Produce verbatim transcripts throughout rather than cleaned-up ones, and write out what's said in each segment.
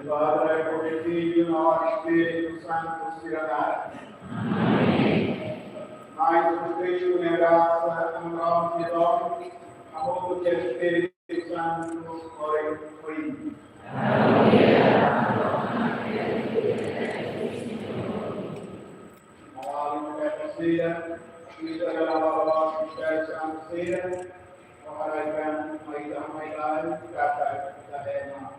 Glória ao Pai, ao Filho e ao Espírito Santo, sira naran. Amén. Maun Jesús Kristu nia grasa, amor de Deus, amor do Espírito Santo, ore por nós. Maun Alin Pedro sira, kita dalam Allah, kita Islam sira, mengharapkan, mai damai lain, kata kita ema.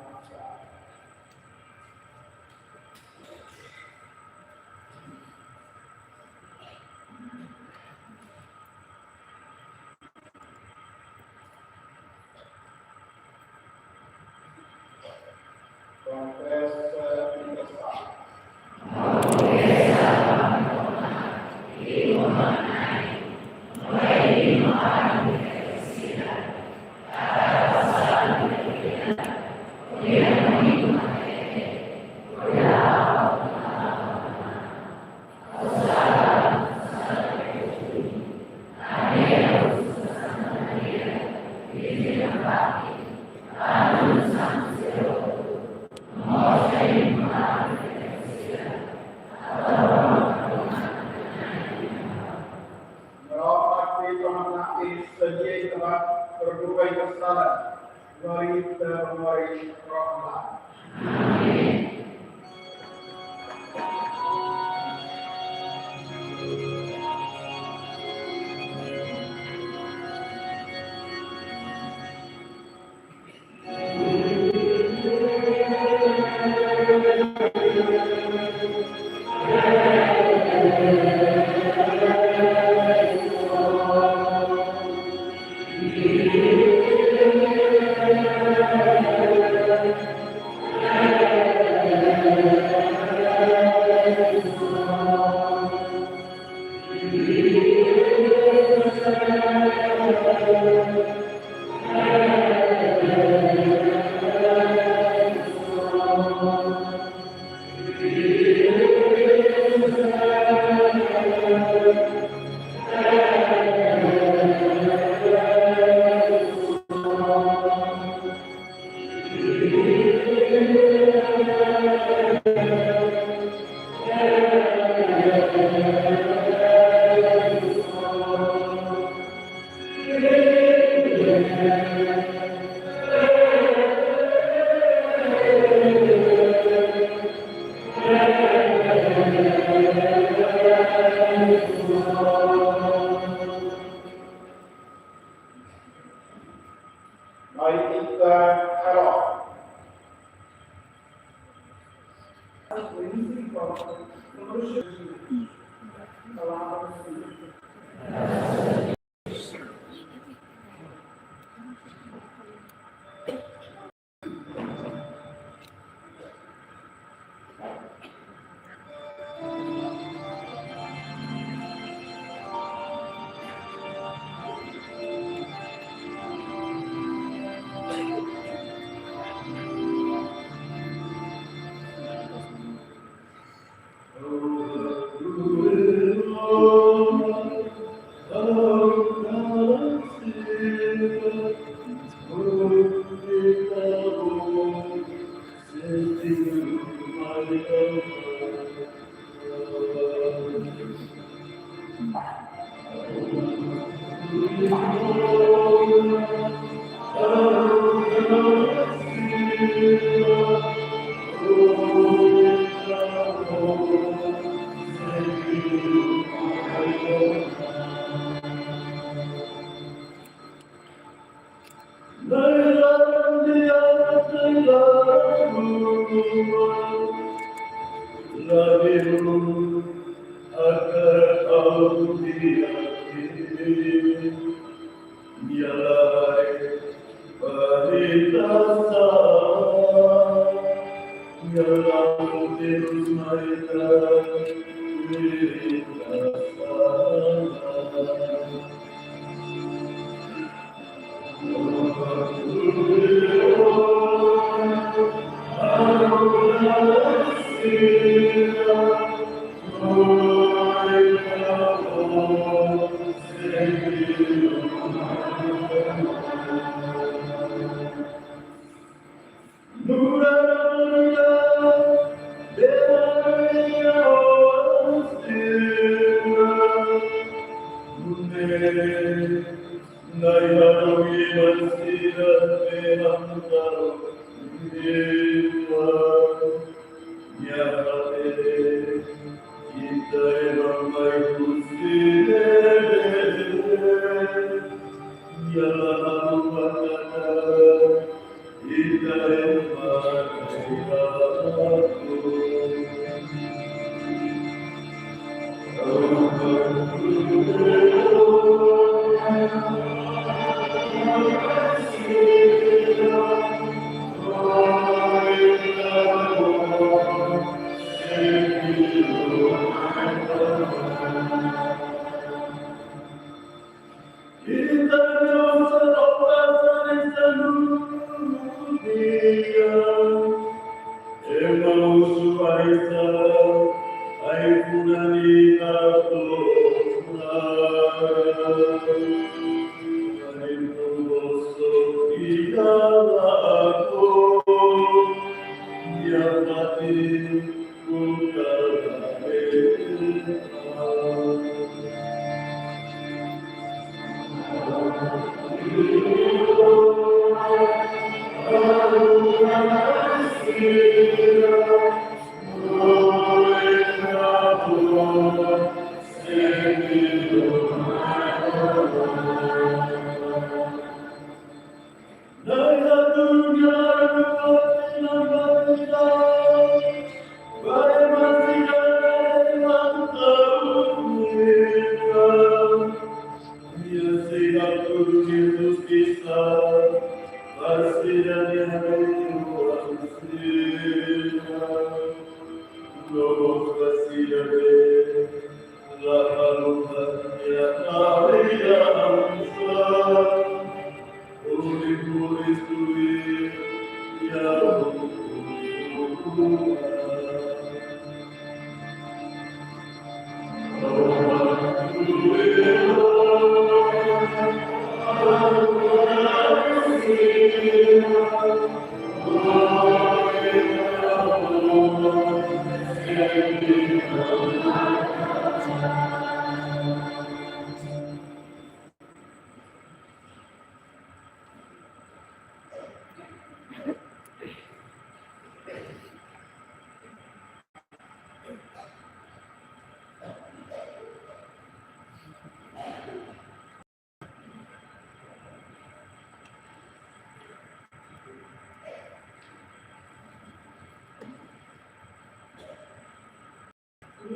Rahmat di Tuhan Nabi sedia telah berbuat bersalah dari termori rahmat. Mari kita harap.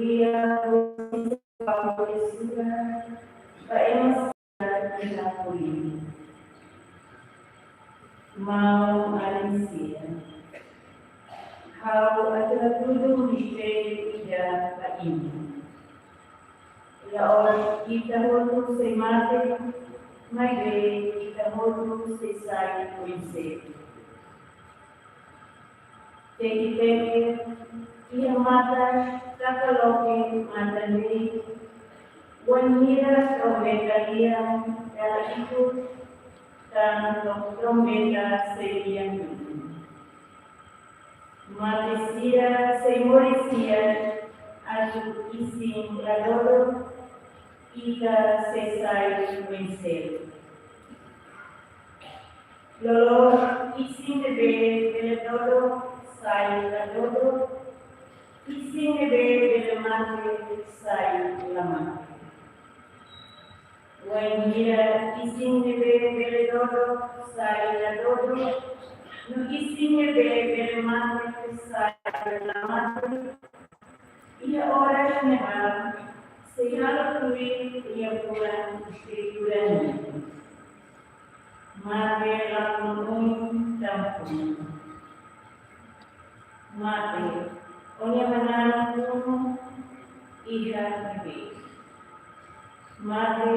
Lia, Paulo, Sura, ba ema sira iha polítika. Maun-alin sira, ha'u atu hatudu mistériu ida ba imi. La'ós ita hotu sei mate, maibé ita hotu sei sai oin-seluk. Teke-teke, iha matas taka loke matan-de'it, wainhira trombeta lian dala ikus, tanba trombeta sei lian duni. Mate sira sei moris hi'as, atu isin la dodo, ita sei sai oin-seluk. Loloos isin ne'ebé bele dodo, sai la dodo, isin ne'ebé bele mate, sai la mate. Wainhira isin ne'ebé bele dodo, sai la dodo, no isin ne'ebé bele mate, sai la mate, iha oras ne'ebá, sei halo tuir iha fulan Eskritura nian. Mate lakon oin tan funu. Mate, ó-nia manán funu iha ne'ebé? Mate,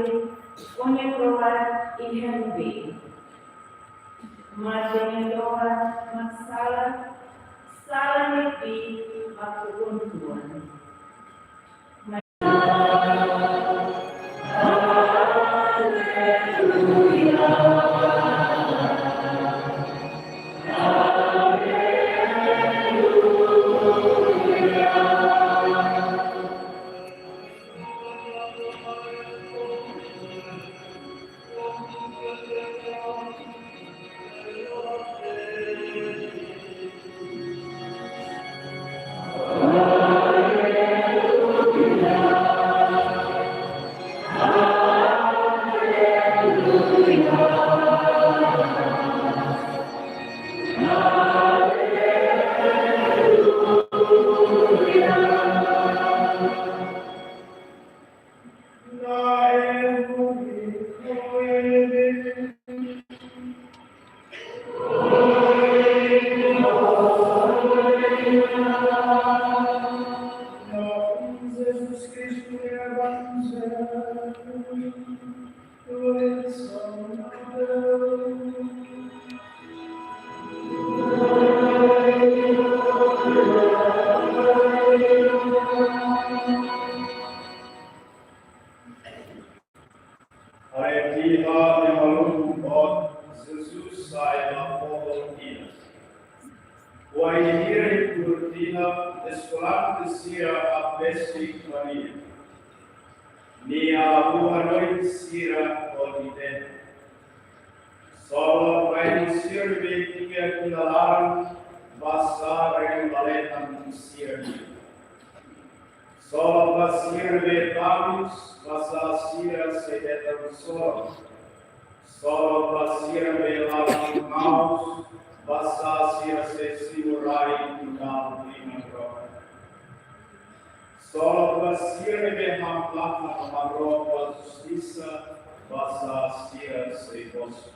ó-nia kro'at iha ne'ebé? Mate nia kro'at mak sala, sala nia kbiit mak ukun-fuan. Wainhira iha kurtina, eskolante sira abesik ba nia. Nia abu hanoin sira hodi dehan: Solo ba imi sira ne'ebé tiha iha laran, basá reen ba letan sira-nian. Solo ba sira ne'ebé tamis, basá sira sei hetan soron. Solo ba sira ne'ebé laran maus, basá sira sei simu rai no dalan liman-rohan. Solo ba sira ne'ebé hamlaha aban-ró ba justisa, basá sira sei mosu.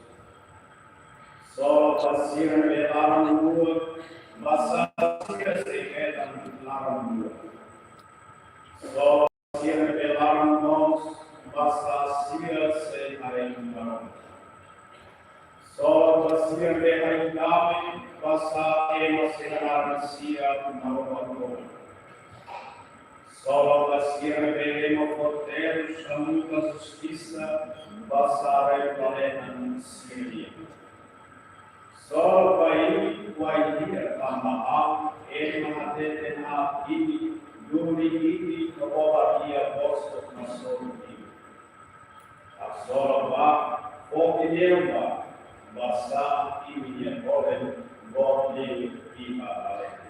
Solo ba sira ne'ebé laran-luak, basá sira sei hetan laran-luak. Solo ba sira ne'ebé laran moos, basá sira sei haree Maromak. Solo ba sira ne'ebé hanoin dame, basá ema sei hanaran sira Maromak oan. Solo ba sira ne'ebé ema fó terus hamutuk justisa, basá reen ba letan sira-nian. Solo ba imi, wainhira tanba ha'u ema hateten aat imi, duni imi, no bobar iha bosok hasoru imi. Maibé solo ba fó dinheiro ba, basá imi-nia hoben boot liu iha lalehan.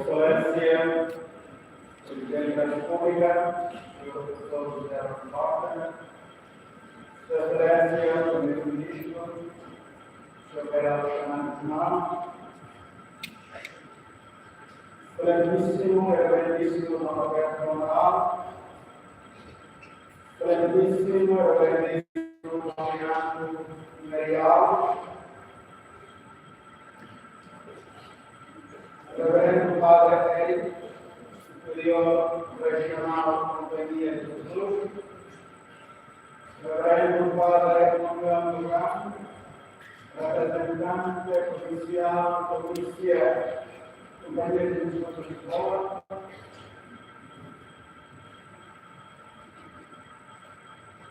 Sua Exelénsia Prezidente da Repúblika, Señór Doutór José Ramos Horta, Sua Exelénsia Primeiru-Ministru, Señór Kay Rala Xanana Gusmão, Exelentísimu Reverendíssimu Dom Roberto Amaral, Exelentíssimu Reverendíssimu Dom Renato Merial, Reverendo Padre Eric, Superior Regional Companhia de Jesus, Reverendo Padre Manuel Mourão, representante provincial da Polícia, Companhia de Jesus Lisboa,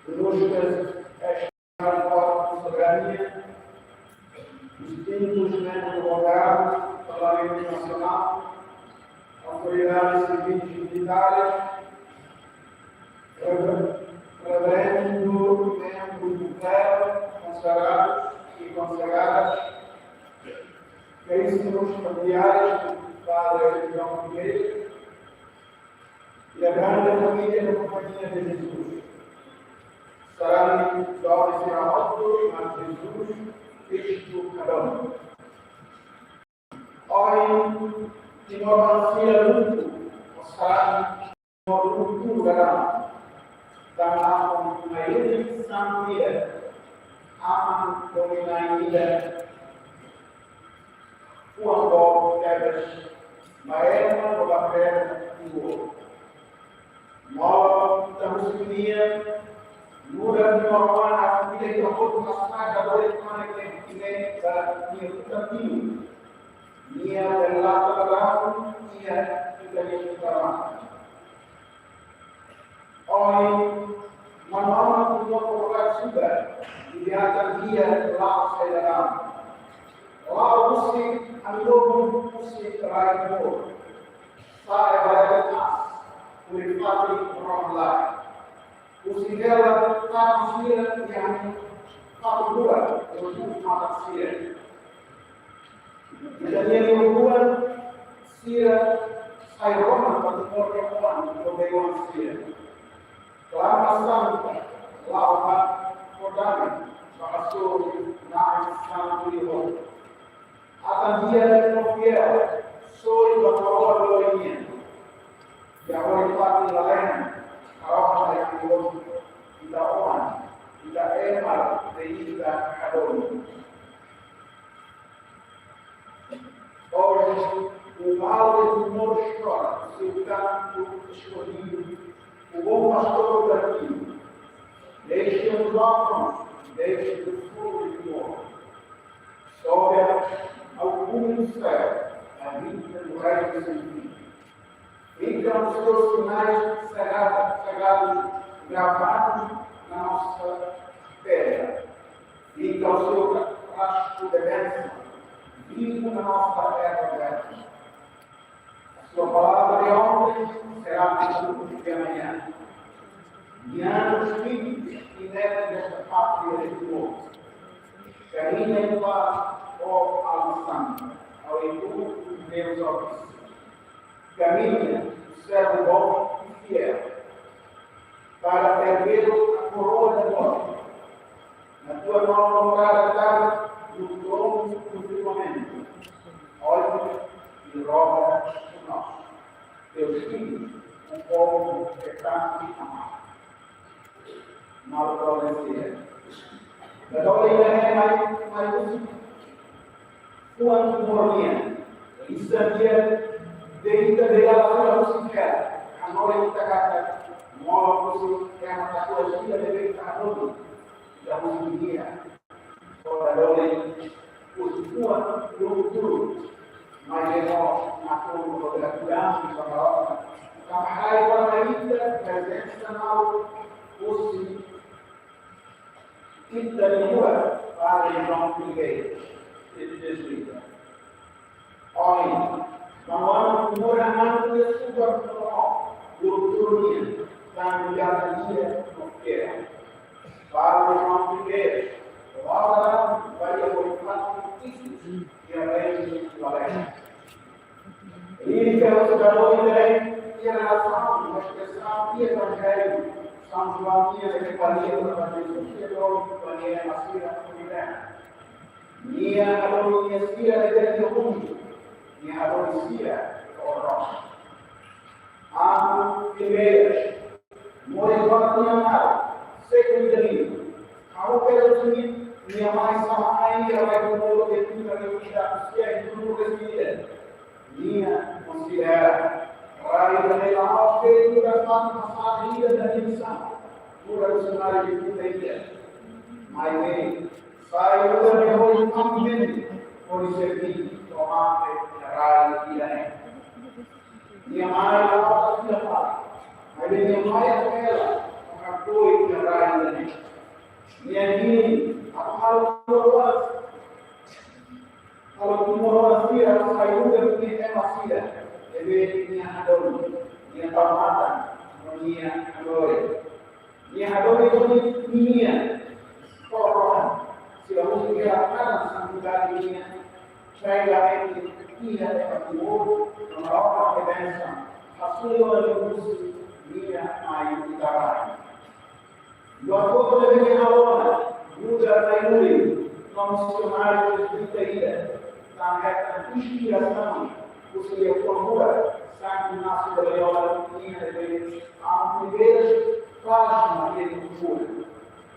ilustres ex-membros da Soberania, distintos membros do Governo, Parlamento Nacional, autoridades civis e militares, rever-, reverendo membros do clero, consagrados e consagradas, caríssimos familiares do Padre João Ribeiro, e a grande família da Companhia de Jesus. Sarani doben sira hotu iha Jesus Kristu Na'i Doben. Ohin, timoroan sira lutu, no sarani timoroan lutu dalam. Tanba maioria sira, aman doben ida, fuan boot tebes ba ema no ba terra tuo. Maibé ita husu nia, nu'udar timoroan atu ita hotu hasa'e dadaun ida-ne'e ba nia futar tiha. Nia relata ba ita, iha ita-nia futar matan. Ohin, manono tudo por sugar, di'ak liu la'o sai dalam. La'o husi andobu husi rai boot. Sa'e ba rai aas, hodi fatin rohan-laek. Husi hela tanba sira iha fatin rua, no tuku matan sira. Ita-nia liafuan sira sai rona ba timoroan oan no bee-oan sira. Klamar santa, la'o ba fó dame ba hasoru Na'i Santu Liafuan. Atan di'ak no fiél, soe ba Maromak loloos nian. Iha horifatin lalehan, Maromak iha Maromak, ita oan, ita ema, ita hadomi. Hoje, o mal de tumor chora, seu canto escondido, o bom pastor daqui. Deixe os órfãos, deixe o povo de morto. Sobe ao cume do céu, a vida do Rei sem fim. Ficam os teus sinais sagrados, sagrados gravados na nossa pele. Fica o seu rastro de bênção, vivo na nossa terra bela. A sua palavra de ontem será a cultura de amanhã. Guiando os filhos e netos desta pátria de amor. Caminha em paz, ó alma santa, ao encontro de Deus Altíssimo. Caminha, o servo bom e fiel, para erguer a coroa de glória. Na tua nova morada, no trono do firmamento. Olha e roga por nós, teus filhos, o povo que tanto te ama. Maromak, obrigadu. Agora, ida-ne'e mai, mai husi fuan tumor nian. Ita dehan, dehan ita dela sira husi fiar. Agora ita katak, mola husi, ema katak ita debe ita hadomi. Ita husi fiar. Ora dole, husi fuan, duru, duru. Mas é bom, na fundo, vou ter cuidado, para a hora. Katak, para ita, prezensa nau, husi ita-nia rua, Padre João Figueiras, de Jesuíta. Ohin, maun-alin tumor hananu nia subar no, duru, duru nian, tanba nia atan di'ak no fiél. Padre João Figueiras, Laura, Maria Bonifácio, Isis, e a Reina Valera. Lirika husi David Rai, iha relasaun ho espresaun iha Evanjellu São João nian, ne'ebé ko'alia kona-ba Jesus, iha João, ko'alia ba sira, ko'alia. Nia hadomi nia sira, nia hadomi nia sira, orang. Amu primeiras, moris ba nia amar, segun dali. Ha'u kero suni, nia mai sama ai, nia mai kumpul ke tu, nia mai kumpul ke tu, nia mai kumpul ke tu. Nia konsidera rai ida-ne'e la'ós feto ida fali pasar ida da dimensão, pura missionário de puta ida. Maibé, sai ida-ne'e hodi ami, hodi serví, tomate rai ida-ne'e. Nia mai la'ós ida fali, maibé nia mai apela, para apoiu rai ida-ne'e. Nia dehan, atu halo tumor oan sira, atu halo tumor oan sira, atu sai lugar nia ema sira, ne'ebé nia hadomi, nia tau matan, no nia hadomi. Nia hadomi duni ninia, tau rohan, sira husi hela kalan santidade nian, sai la eti iha ema timur, no Maromak nia bensaun, hasil ona liuhusi nia mai ita rai. Buat hotu ne'ebé nia halo ona, nu'udar na'i-ulun, no misionáriu jezuíta ida, tanba hetan inspirasaun husi lia formula, Santu Inácio de Loyola, nia dehan, amu primeiras páginas de cultura.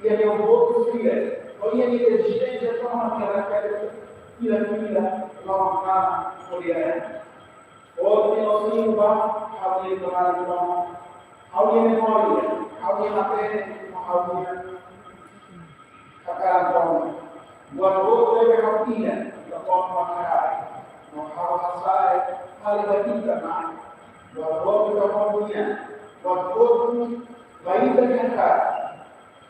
Iha nia votu sira, no iha nia ezijénsia toma nia rakete, fila-fila, lama-lama, ko'alia. Ohin no simu ba, ha'u-nia memória, ha'u-nia memória, ha'u-nia matenek, ha'u-nia hakarak. Buat hotu ne'ebé ha'u iha, ita-boot mak haraik. No ha'u hasa'e, ha'u la ita mai. Buat hotu ita-boot nian, buat hotu ba ita-nia hakarak.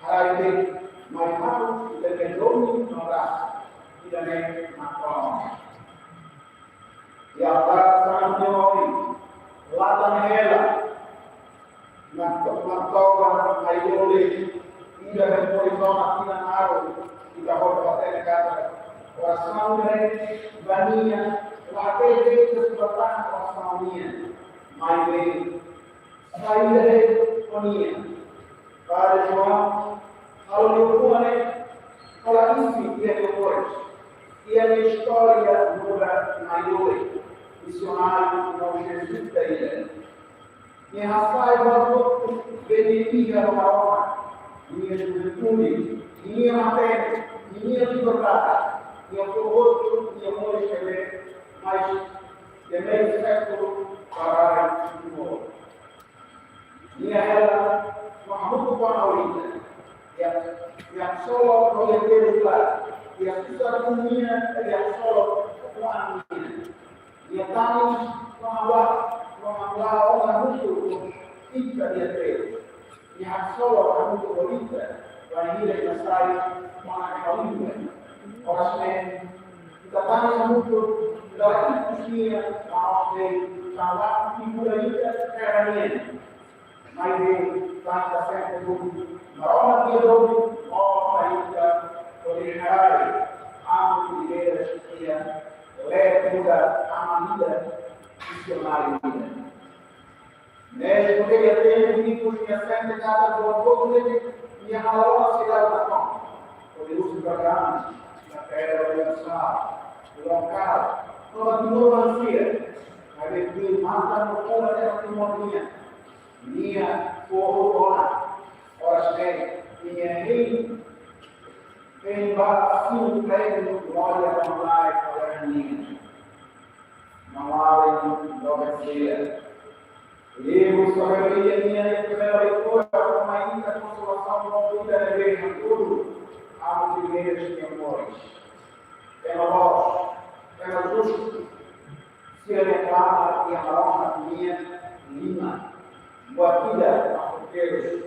Haraik de'it, mai ha'u, ita-nia domin no rasa, ita-nia makom. Iha Altar Santu João, latan hela, na, na toba, na idole, ida depois zona tina naru, ida hor patene kata, orasaun ne'e, ba nia, la teve que se batar orasaun nian, maibé, saida de'it ho nia. Padre João, halo nia fuan ne'e, halo isin iha nia moris. Iha nia istória muda mai dobe, misionáriu no jezuíta ida. Nia hasai buat hotu, bele iha Maromak, nia juventude, nia matenek, nia liberdade, nia fó hotu nia moris ne'ebé, mais de meio século para o Timor. Nia hela no hamutuk ho ita. Iha, iha solo no iha terus la. Iha susar dunia, iha solo no nia. Nia tanis no hawat, no hawat, no hamutuk ho ita iha terus. Nia solo hamutuk ho ita, bainhira ita sai, mana kawin. Oras ne'e, ita tanis hamutuk, ita la ikus nia, maun ne'e, tala figura ida, terra nian. Maibé, tanta sempre dulu, Maromak nia dulu, Maromak ita, hodi haree, amo de Deus, nia, lee muda, amanida, misionáriu ida. Mezmu ke iha tempu ikus nia sente katak buat hotu ne'ebé nia halo seidauk nakonu. Hodi husu programa, na Pedra Universal, lokál, no ba Timor mansia, maibé tuir matan no fulan iha Timor nian. Nia fó ona, oras ne'e, nia hein, hein ba simu pregu glória ba Maromak, glória nian. Maun-alin doben sira. Livru Sabedoria nian iha primeira leitura, toma ita konsolasaun no vida ne'ebé hatudu, amo primeiros temores. Ema loos, ema justu, sira reklama iha Maromak nia liman, buat ida, afronteiros.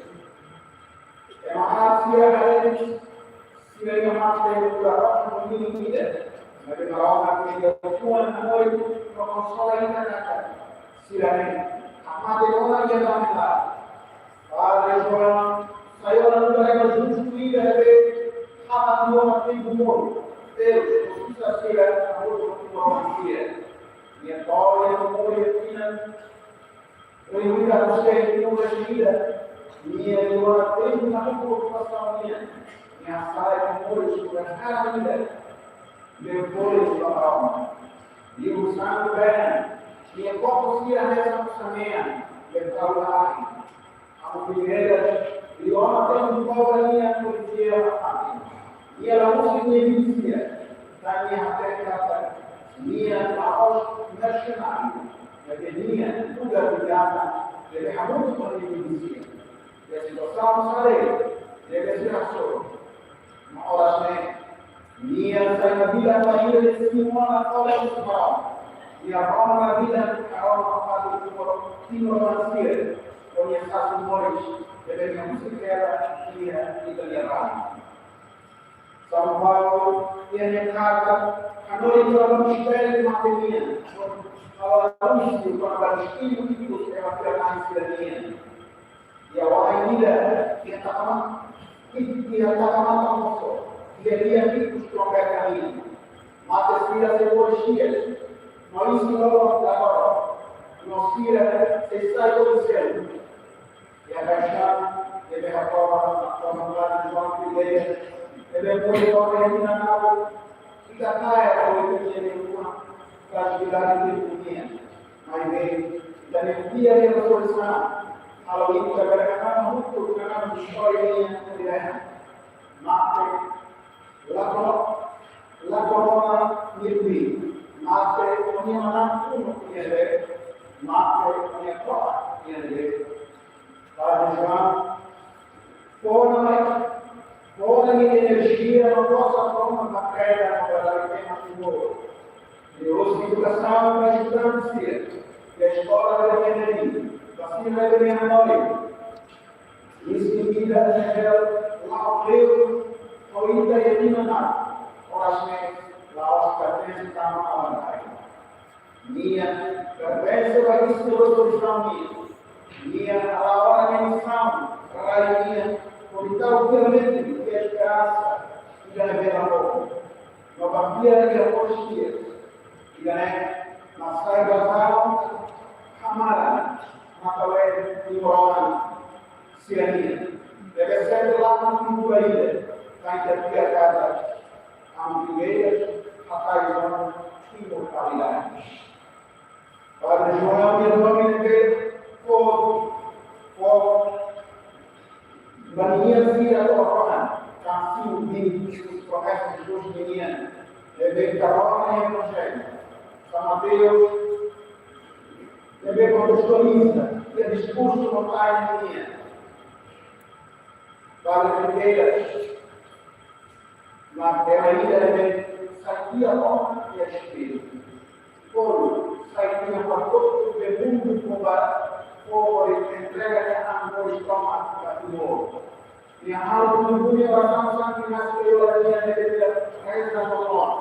Ema aat sira haree, sira-nia mate, ura rota no mini ida. Maibé Maromak nia fuan moe, no konsola ita katak sira ne'e, hamate ona iha dame laran. Padre João, sai ona nu'udar ema justu ida ne'ebé, hamate ona tempu monu, Deus, no susar sira, hamutuk ho sira. Nia to'o nia moe iha tinan, Rei Rui da Costa, Rei Rui da Costa, nia iha tempu na preokupasaun nian, nia sai moris ku da kara ida, nia moris ba Roma. Livru Santu Bernardo, nia kopu sira hanesan samea, nia tau la ahi. Amo primeiras, nia ona tempu povu nian, poesia ba Fátima. Nia la husi nia bíblia, tanba nia hatene katak nia la'ós mersenáriu, maibé nia tuga bidana, ne'ebé hamutuk ho nia bíblia. Iha situasaun saida, ne'ebé sira hasoru. Maibé oras ne'e, nia sai nabilan ba ida de Simona Paula Simão. Nia rona nabilan, rona fali Timor, Timor mansia. Ho nia sasin moris, ne'ebé nia husi terra, nia, nia rai. São Paulo, iha nia karta, hanorin kona-ba mistériu mate nian, halo anúnsiu kona-ba destinu ikus ema fiar-na'in sira-nian. Iha wain ida, iha takaman, iha takaman moso, iha lian ikus trompeta nian. Mate sira sei moris hi'as, no isin loloos la lorok, no sira sei sai do céu. Iha kaixan, ne'ebé hatoba, hatoba Padre João Figueiredo, ne'ebé moris iha tinan na'in, ita kaer ho ita-nia liafuan, frajilidade tempu nian. Maibé, ita-nia fiar iha resurreisaun, halo ita bele hamutuk ho nia istória nian, nia mate, la koro-, la korona nia tuir, mate ho nia manán funu nia ne'ebé, mate ho nia to'o nia ne'ebé. Padre João, fó ona mai, fó ona nia enerjia no forsa, fó ona ba kreda no ba lari tema Timor. Nia husi edukasaun ba estudante sira, iha eskola de Medellín, ba sira ne'ebé hanorin. Isin ida ne'ebé la'o kleur ho ita iha tinan na'in, oras ne'e la'ós pertense tama awan-bainrua. Nia pertense ba isin resurreisaun nian. Nia hala'o ona nia misaun, rai nian, hodi tau fiar-metin iha esperansa ida ne'ebé la morre. No ba fiar iha moris di'ak. Ida-ne'e mak sai ba halo hamaran, maka we ni morongan sira-nian. Deve ser la konfigura ida, kaita fiar katak, amo primeiras, nian, ne'ebé karona iha Evanjellu São Mateus, ne'ebé kontestualiza iha diskursu no Pai nian. Vale a pena, mas ema ida ne'ebé sai tiha ona iha espíritu. Paulo sai tiha ona ba to'o mundu tomak, Paulo entrega nia an ba Timor. Nia halo tudu nia orasaun santu iha Timor, nia dehan reza no loron.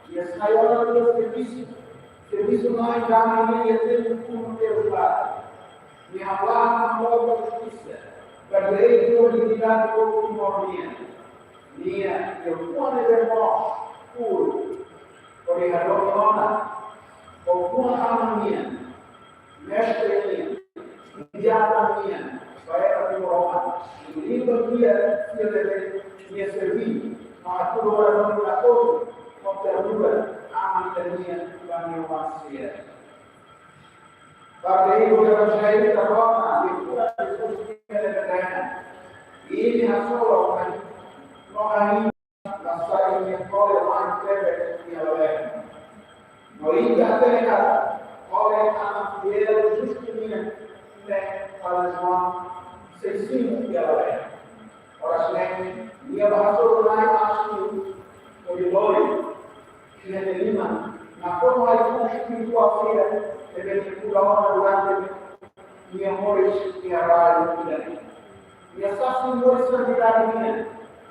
Nia sai ona ba servisu, servisu mai dama nia tempu ku no tempu ba. Nia hala'o ba justisa, ba direitu no dignidade povu Timor nian. Nia, nia fuan ne'ebé moos, puru, hodi hadomi ona, ho fuan aman nian, mestre nian, injata nian, ba ema Timor nian, liuliu ba nia, sira ne'ebé nia serví, no hatudu ona duni atu, ho ternura, aman nian, ba nia oan sira. Parte ibu Evanjellu karona, di pura Jesus nia dehan. Imi hasoru, no ain, no sai imi kole mai tebe nia lalehan. No ita tebe kata, kole anak fiel justu nia, ne pala João, sei simu nia lalehan. Oras ne'e, nia bá hasoru Na'i asu, hodi lori, iha nia liman, no kona-ba espirituál sira, ne'ebé nia kuda ona durante nia moris iha rai ida-ne'e. Nia sasin moris santidade nian,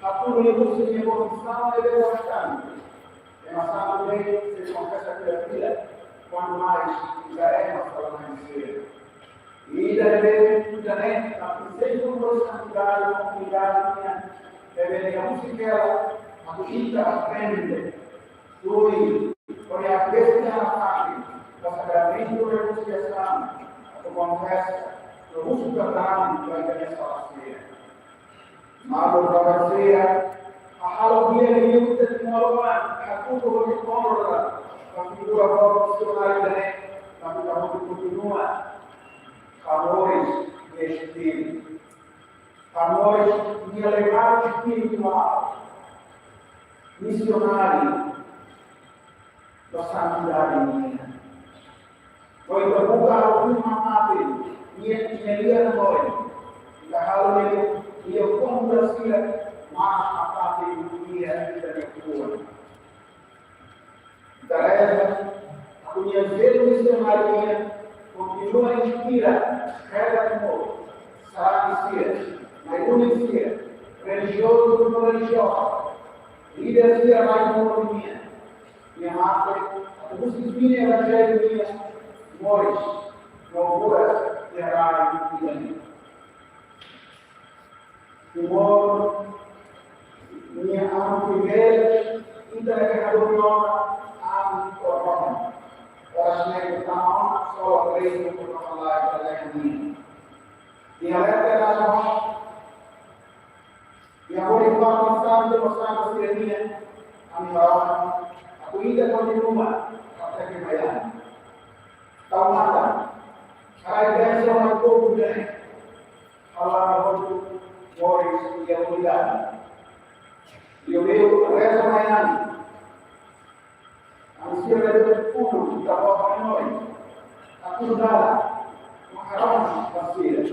hatudu liuhusi nia kondisaun ne'ebé bastante. Ema santu ne'e sei konfesa fila-fila, kuandu mais, ita ema sala-na'in sira. Ida ne'ebé ita ne'e, atu sei moris santidade, komunidade nian, ne'ebé nia husi hela, atu ita aprende. Tuir, hodi apresiasi nia fatin, ba sakramentu rekonsilhasaun, atu konfesa, no husu perdaun ba ita-nia sala sira. Maluk barak sira, hahú hodi ita Timor nian, hatudu hodi honra, ba figura boot misionáriu ida-ne'e, atu ita hodi kontinua, hamoris nia espíritu. Hamoris nia legadu espirituál, misionáriu, ba santidade nian. No ita buka halo uma mate, nia, nia lia no hoi. Ita halo nia, nia kontra sira, mas a parte nia, ita nia kuan. Ita reza, atu nia zelu misionáriu nian, kontinua inspira, rega Timor, sarani sira, nai-lulik sira, relijiozu no relijioza, líder sira rai Timor nian, nia mate, atu husi fini Evanjellu nian, moris, no buras, iha rai ida-ne'e. Timor nia an primeiru, ita lagi hadomi ona, an korban. Oras ne'e tama ona, sola prezu, por falar, ita lagi hadomi. Nia lete na sohor, nia hori fali santu, no santu sira-nia, ami harapan, atu ita kontinua, atu ita mai an. Tau matan, harai bensaun ba povu ida-ne'e, hala'o hotu moris iha unidade. Liuliu reza mai an. Ami sira ne'ebé funu, ita-boot hanoin. Atu dala, makarama ba sira.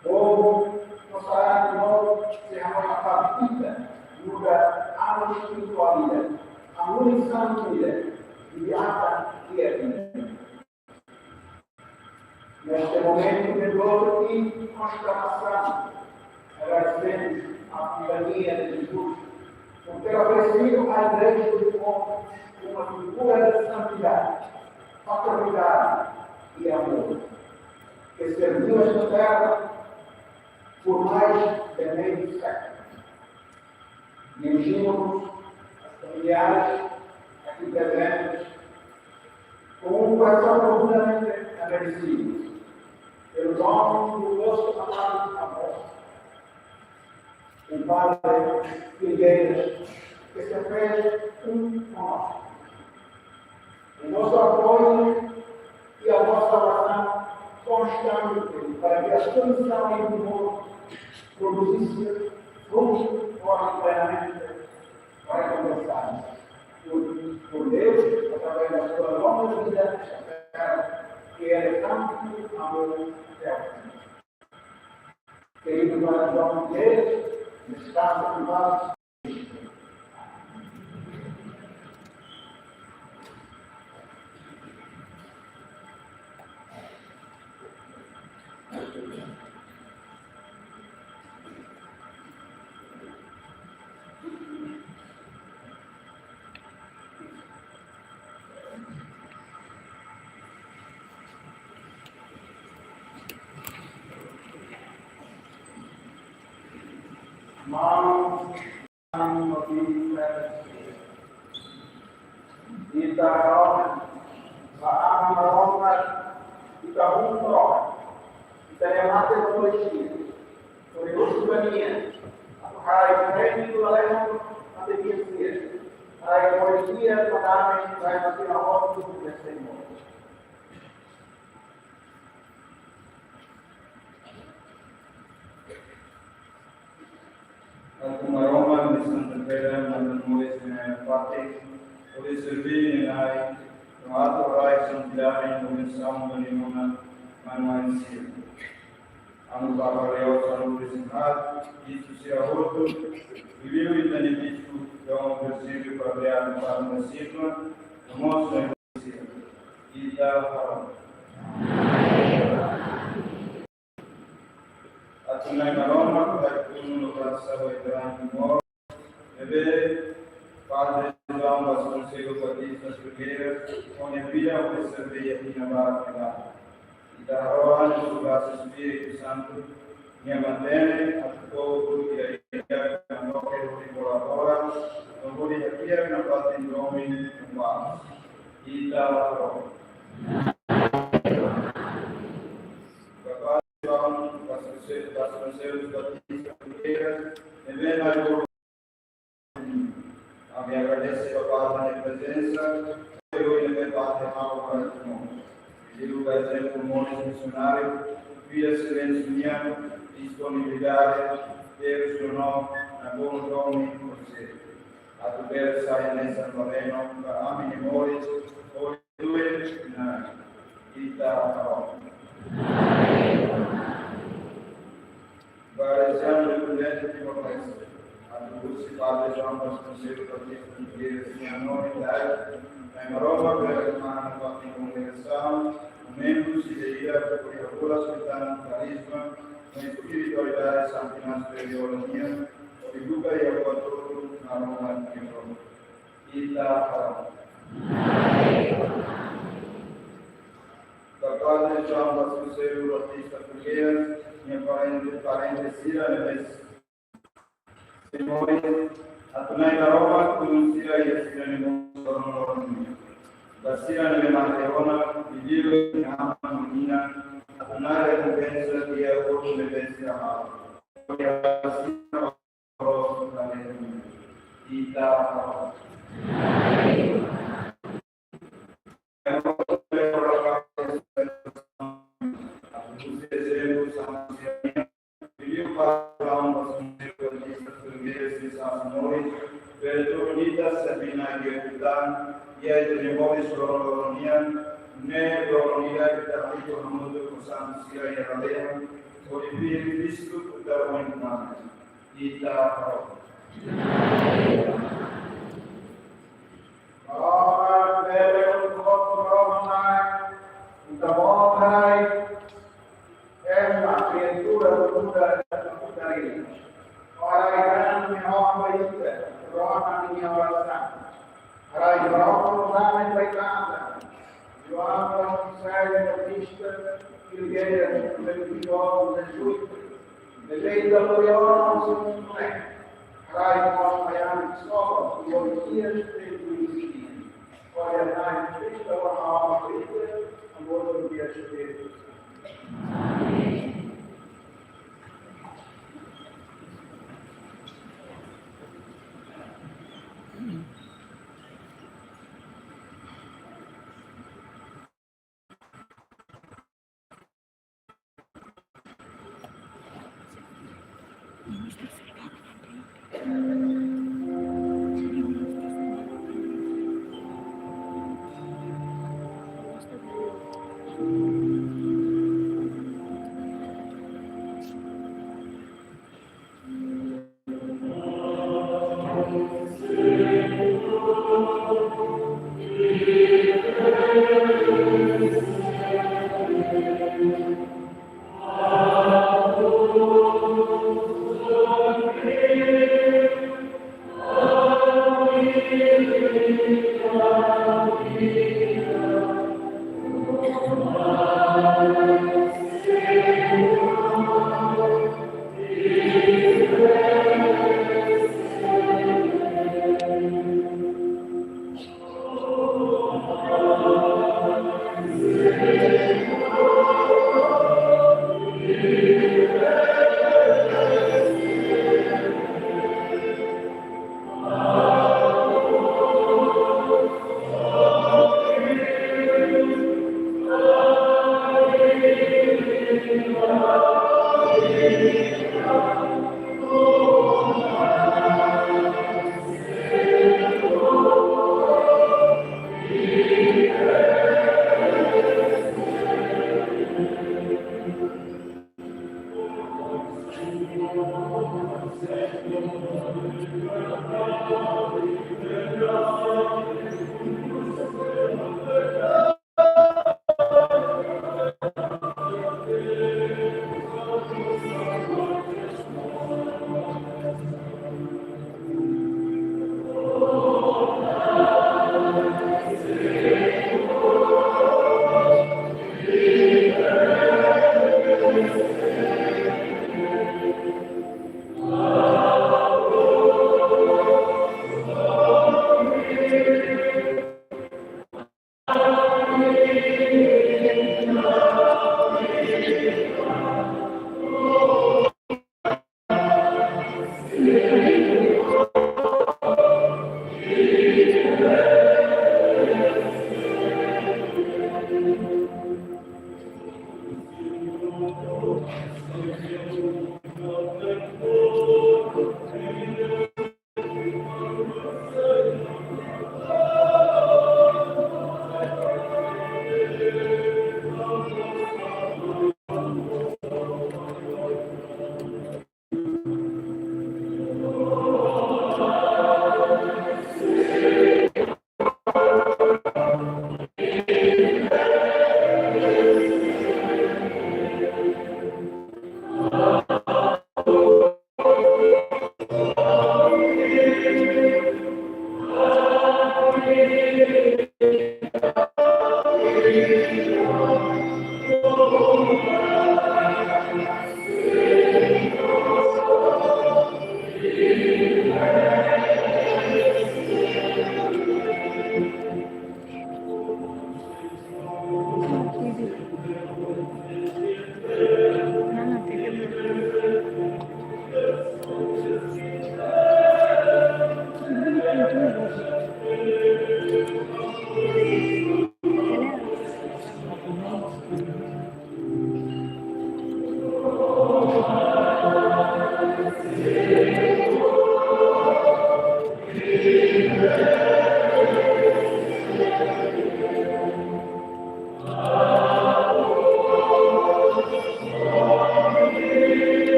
Povu, no sarani Timor, sei hanoin nafatin ita, nu'udar anu espirituál ida, anu santu ida, di'ak iha ita. Neste momento de dor e constatação, agradecemos a companhia de Jesus por ter oferecido à Igreja do Povo uma figura de santidade, paternidade e amor, que serviu esta terra por mais de meio século. Dirigimos-nos aos familiares aqui presentes com um coração profundamente agradecido pelo dom do vosso amado avô, o padre Figueiras, que se fez um com nós. O vosso apoio e a vossa oração constante para que a sua missão em Timor produzisse fruto voluntariamente vai conversar com, com Deus através da sua longa vida, que é tanto amor até ao fim. Querido coração de Deus, descansa em paz. Maun, ita harohan ba Aman Maromak, ita hun troka ita-nia mate ba Kristu. Hodi husu ba Nia atu haraik Reinu nia lalehan mate di'ak sira. Haraik Nia madame ba ema sira hotu ne'ebé sei moris. Atu Maromak nia Santa Pedra matan moris nia fatin, hodi serbí nia Na'i, no atu haraik santidade no bensaun ba nia nona maun-alin sira. Amu Papa Leo sanulu-resin-haat, bispu sira hotu, liuliu ita-nia bispu Dom Virgílio Fabriano Palma da Silva, no mós ita harohan. Atu Na'i Maromak haraik tunu no grasa ba ita-nia moris, ne'ebé Padre João Vasconcelos Batista Ferreira, ho nia vida hodi serbí iha tinan barak ne'ebá. Ita harohan husu grasa Espíritu Santu, Nia mantein atu povu ida-idak nia loke hodi kolabora, no hodi hadi'a nafatin domin no pás. Ita harohan. Ba Padre João Vasconcelos, Vasconcelos Batista Ferreira, ne'ebé mai bolu. Ami agradese ba Padre nia prezensa, ohin ne'ebé Padre halo para timo. Liuliu ba ezemplu moris misionáriu, vida silénsiu nian, disponibilidade, Deus no no, na bom nome, por ser. Atu bele sai hanesan ba reno, ba ami-nia moris, hodi du'e na ita harohan. Ba Rejiaun Independente Timor-Leste, atu husi Padre João Vasconcelos Batista Ferreira, nia nona idade, Na'i Maromak bele mana ba kongregasaun, membru sira-ne'ebé hodi haburas ho ita-nia karizma no espiritualidade Santo Inácio de Loyola nian, hodi buka iha buat hotu Maromak nia loron. Ita harohan. Ba Padre João Vasconcelos Batista Ferreira, nia parente, parente sira ne'ebé sei moris, atu Na'i Maromak tulun sira iha sira-nia moris loron-loron nian. Ba sira ne'ebé mate ona, liuliu nia aman no inan, atu Na'i rekompensa tiha buat ne'ebé sira halo. Ita Ita harohan. Maromak bele un kop Maromak, ita-boot haraik ema, kriatura muda, muda dari. Haraik Aman nia hawa ba ita, Aman nia orasaun. Haraik Maromak nia baitata. João Gonçalves Batista Filgueiras, vinte e dois de julho. Belém da Gloriosa, São José. Haraik mós ba ami-nia eskola, teologia, teologia. Olha, na Cristo, a alma, a vida, amor, a vida, a vida.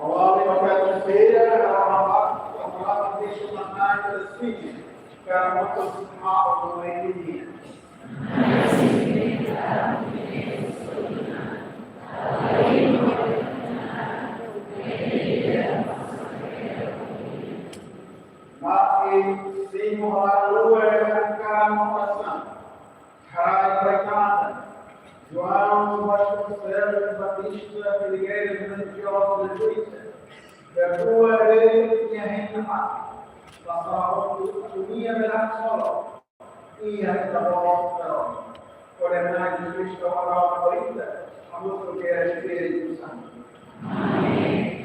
Maun-alin profeta sira, halo hamutuk, halo hamutuk, Espíritu, para motos mau menini. Mati, simu, haleluya, dengan kamu pasang. Hai Tuhan, João Vasconcelos Batista Figueiredo Religioso de Suíça, perdua rei nia hena mate, pasal untuk dunia berak solo, ia kita bawa terus. Oleh Nabi Kristo orang berita, kamu ke Espíritu Santo. Amin.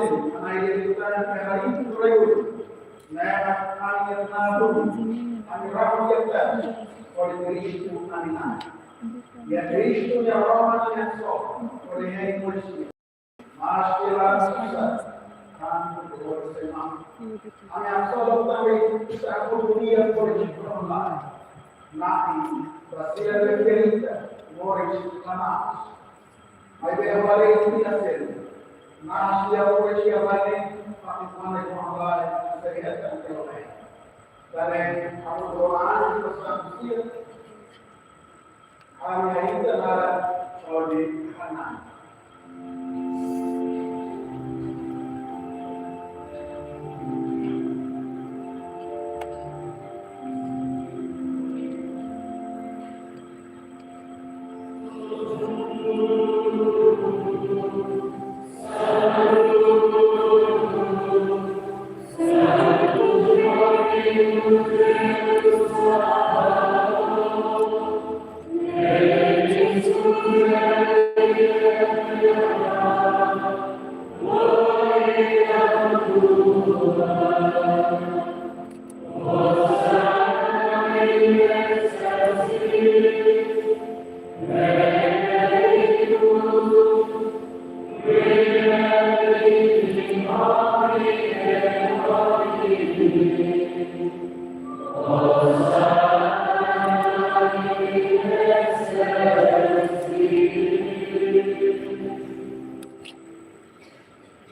Jerusalém, anai dehan ita-nia hari itu reu, ne'e ami-nia nadu, ami rau di'ak, hodi Kristu ami-nia. Iha Kristu nia rohan ami haksolok, hodi hein moris. Maske la susar, tantu dolór sema. Ami haksolok tanba ita haksolok di'ak hodi Kristu ami-nia. Na'i, ba sira ne'ebé ferida, moris la mós. Maibé ha'u haree ita sira. Maske ha'u haree sira bele, tapi mana ko ambai, sira hetan ke oleh. Tanba ha'u doa ani pesan sira. Ami ainda nada hodi hanan.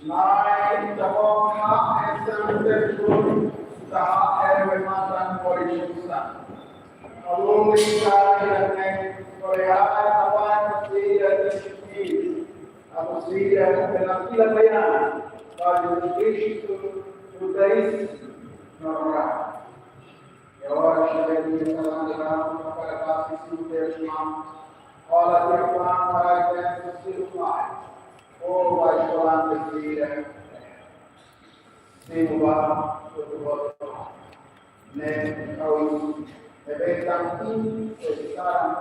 Na'i, ita-boot hanesan tebes, ita hanesan matan hodi susar. Alun ita ida-ne'e, hodi haraik Na'i, ita sira atu sira, atu sira, atu sira baibain, ba Kristu, atu sira normal. E agora, se ele me falar de lá, para passar isso no teu irmão, olha, teu irmão, para a igreja, se o pai, ou vai falar de vida, se o pai, o outro, né, ao isso, é bem tranquilo, vocês sabem,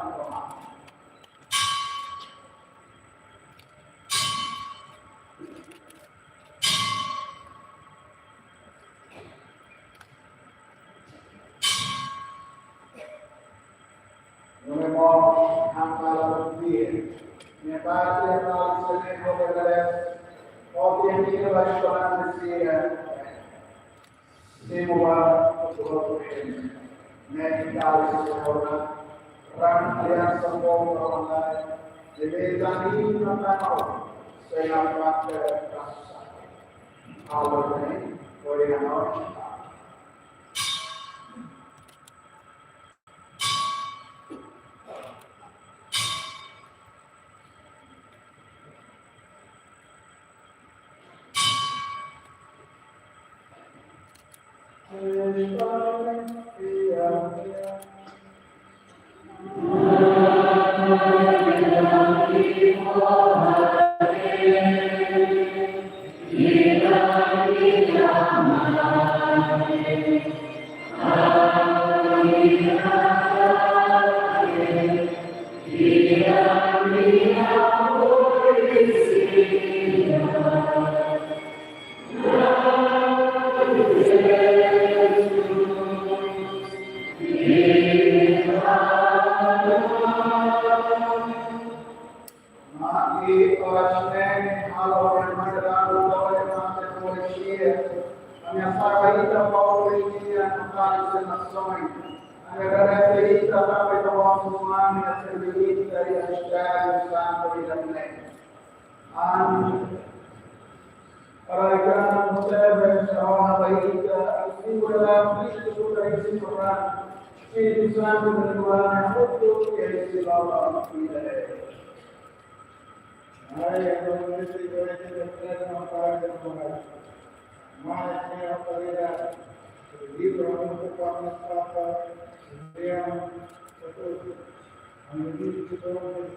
no me moro, hasta la vida. Mi padre, hasta la vida, no te agradece. O tiene que ir a la escuela, decía. Simu ba hotu-hotu ne'e, ne'e ita-nia Señór, ran aliansa povu ba Na'i, ne'ebé ita-nia nafaun, sei la parte rasa. Halo ne'e, hodi hanoin. Maki oras ne'e halo yang madrano tole mate polisia. Ami hasaba ita ba polisia no kali sena soin. Ami agradese ita tanba ita-boot sumani na servi ita iha misteriu santu ida-ne'e. Ami raikan tebe saroha ba ita, atu simu dalam Kristu Kristu Tuhan, Espíritu Santu berdoa na hutu ke sila ida. Ai, agora nesse igreja de entrega na paz de Deus. Mas tem autoridade. O livro é muito para nos papar, Deus, a medida que todos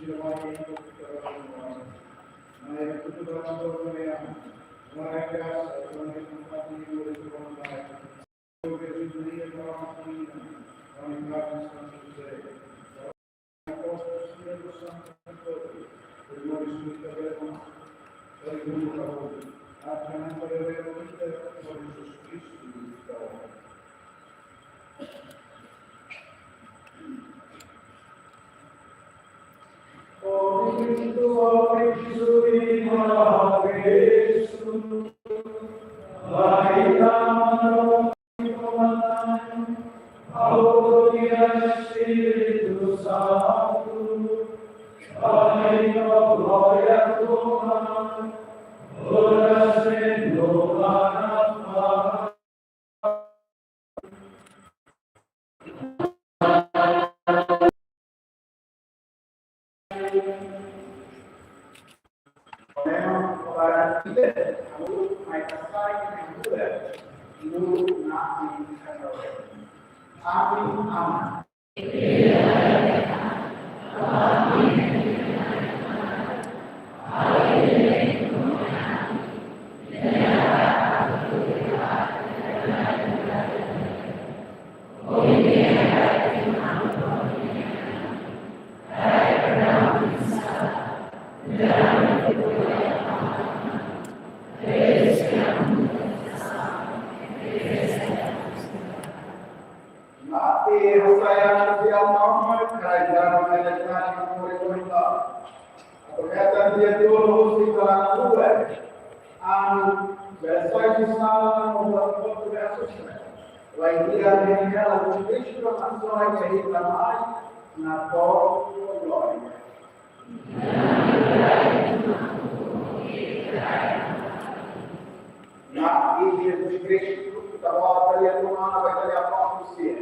Mate hasai an fiar Maromak, kaidar menetani muri-muri ba. Atau kata dia dulu si barang dua. Anu, besai di sana membuat waktu kasus. Lain dia mengenal Kristo, masalah kehidupan na todo gloria. Na Jesus Kristu, kita bawa dari rumah, kita lihat waktu sih.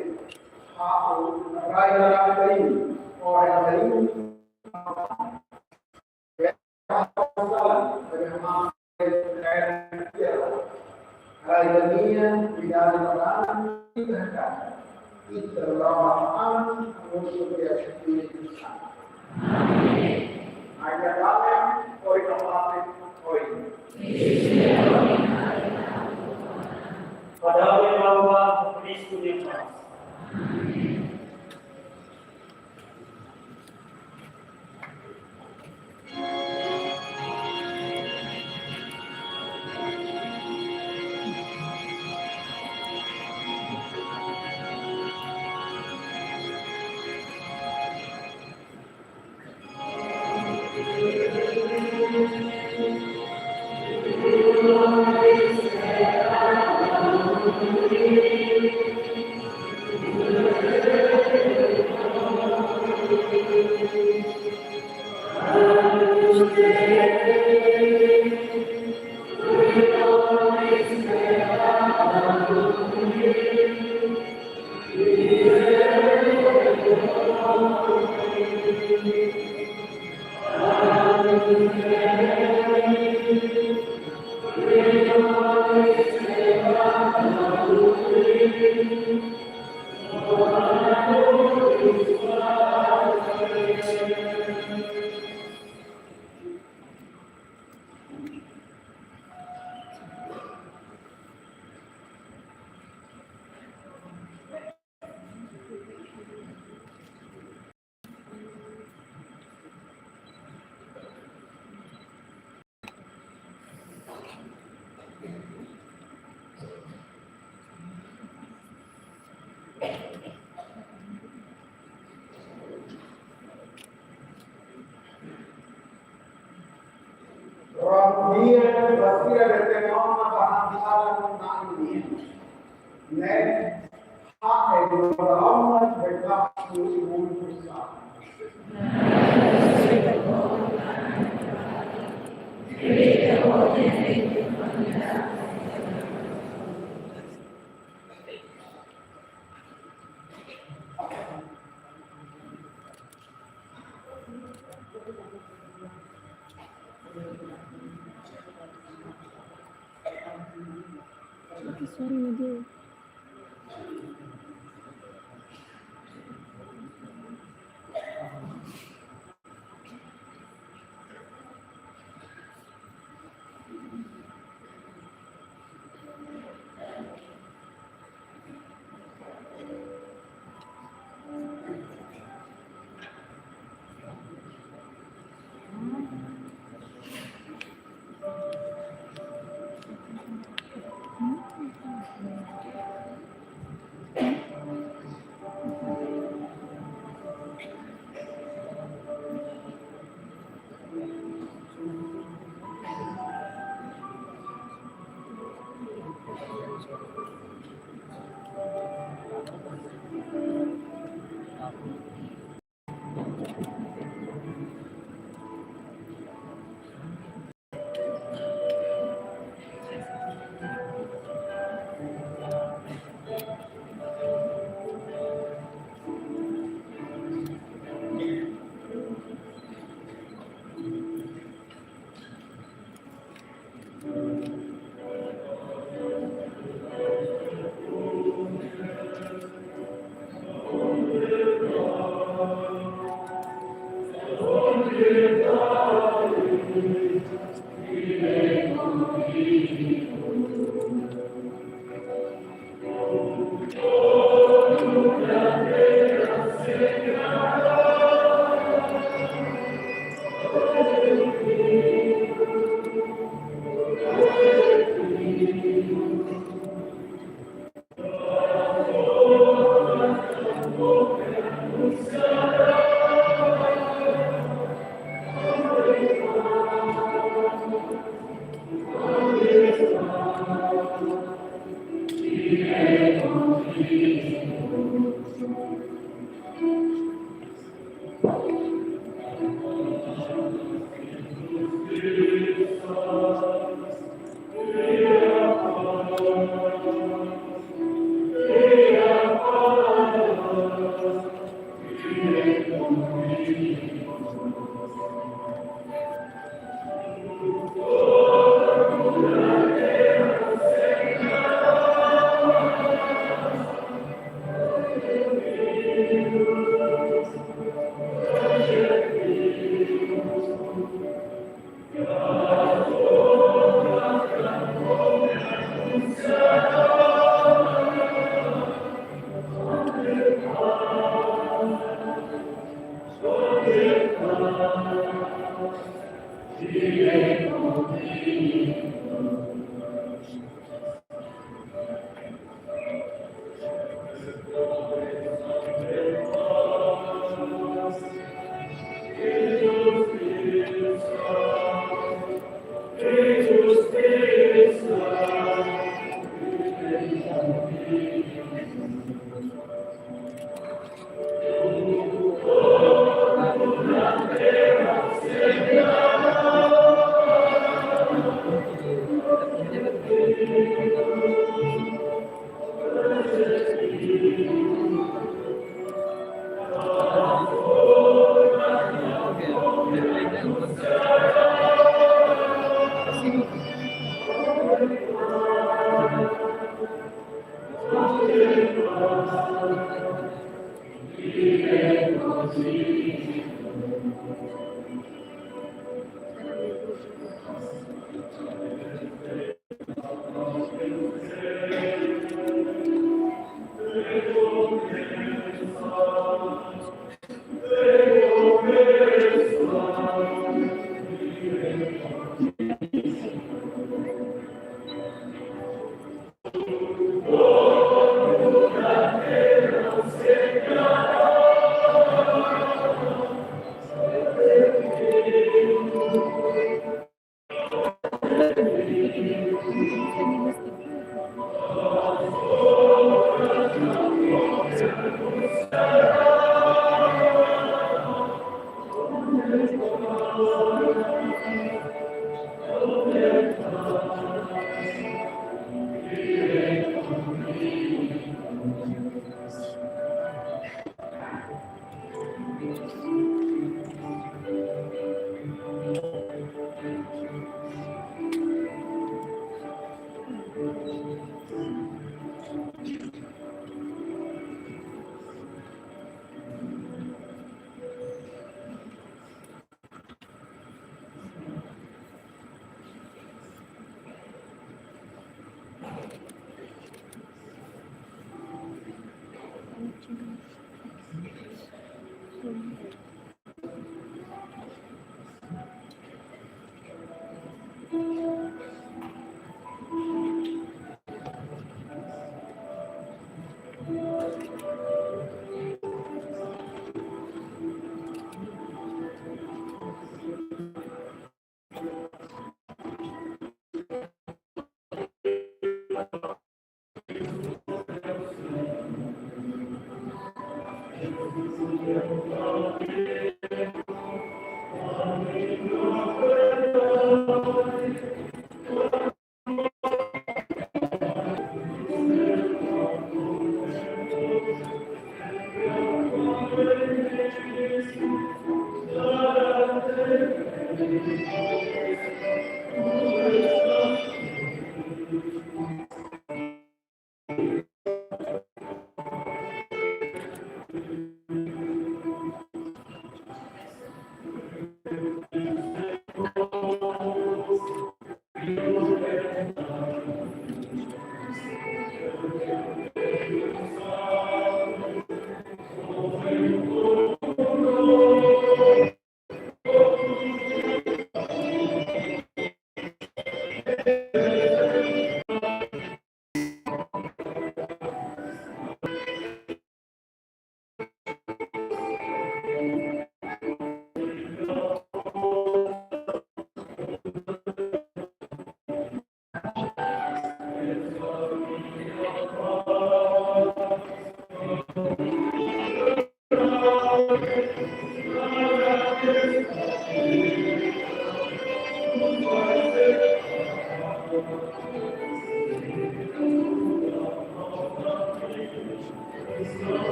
Aku, rai dari ini, orang dari ini. Rai dari ini, di dalam orang, kita akan. Ita rama Aman, Rosu, Espíritu Santu. Amen. Aja kami, oi kapate, oi. Padahal yang lama, Kristu yang pas. Ram dia Basia de temama bahan salam na ini. Ne'e, ha e glória, honra, pekadu e mundu sa. Sorry, Nadia.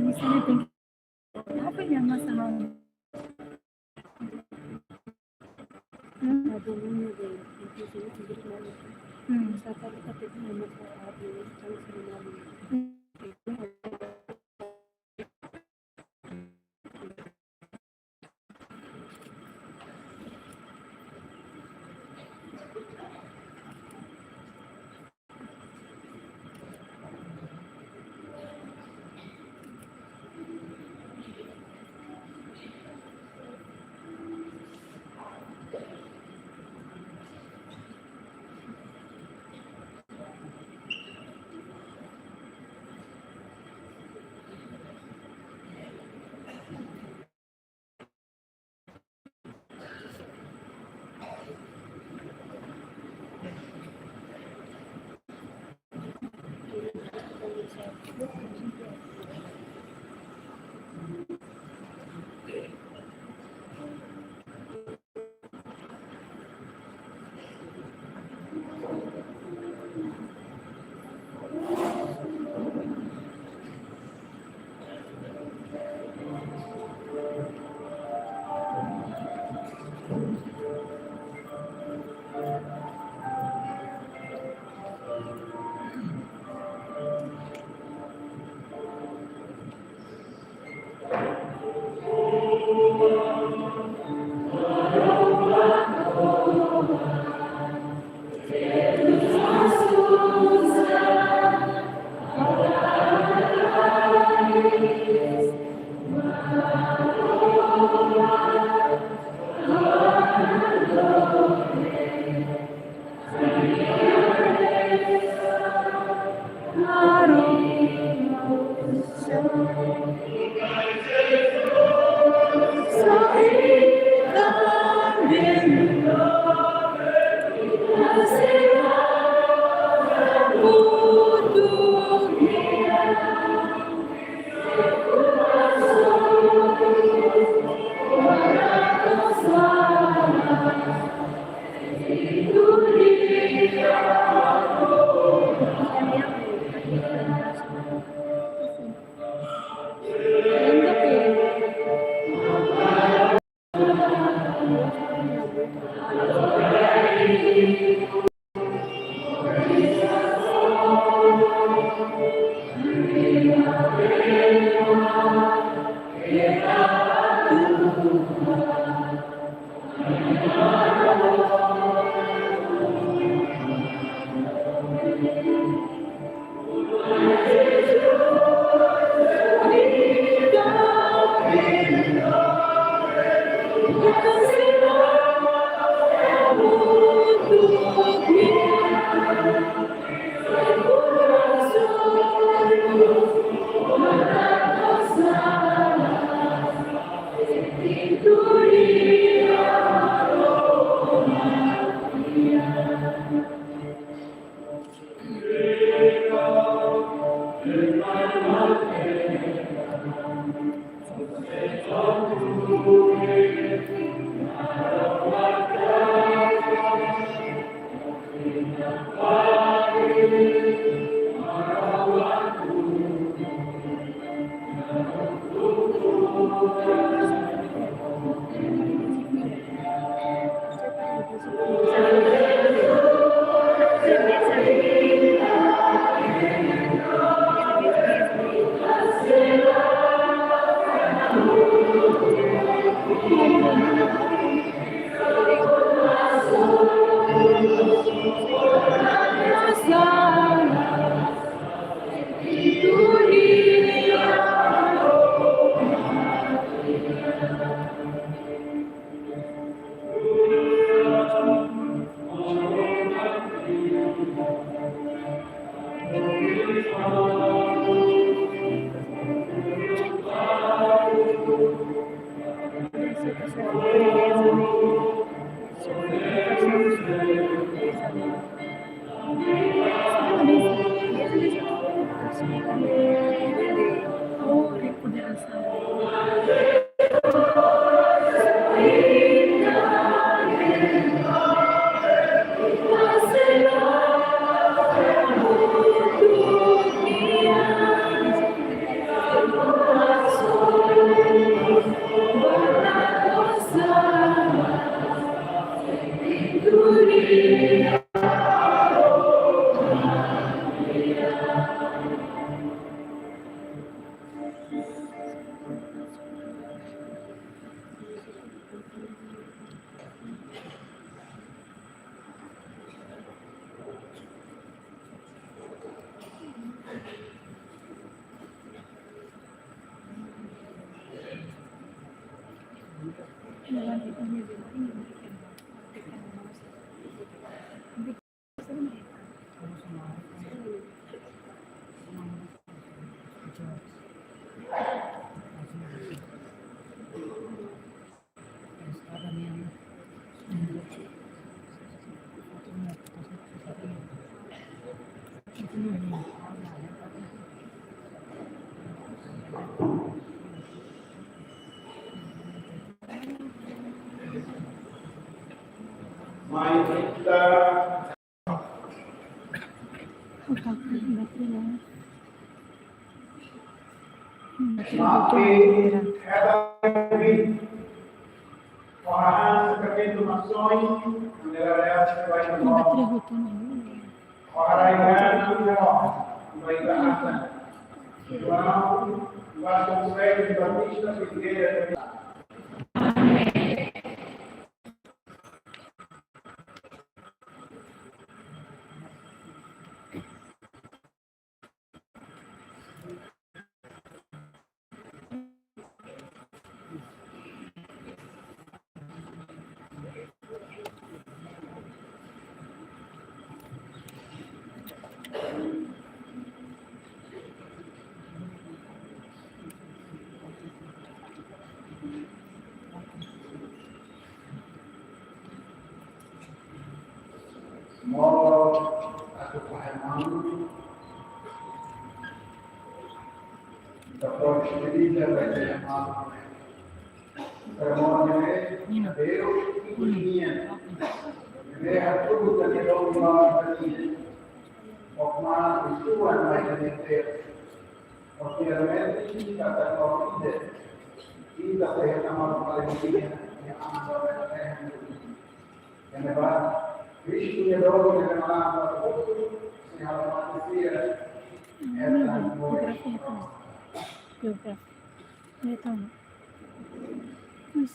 Misalnya tinggi apa yang masalah? Hmm. Hmm. Bateria hotu ona. Moro atu pahemanu, ita pode eskreve ba ita irmaun. Sermon ne'e, Deus, ninia. Ne'e hatudu tan irmaun ninia. Okma isuan mai Deus. Finalmente, ita ta konvida, ita ta hena malu alegria, ya anda, ya anda. Kristu nia dor, nia malu, nia halo mati sira. Geografi. Geografi. Ya, tahu. Mas,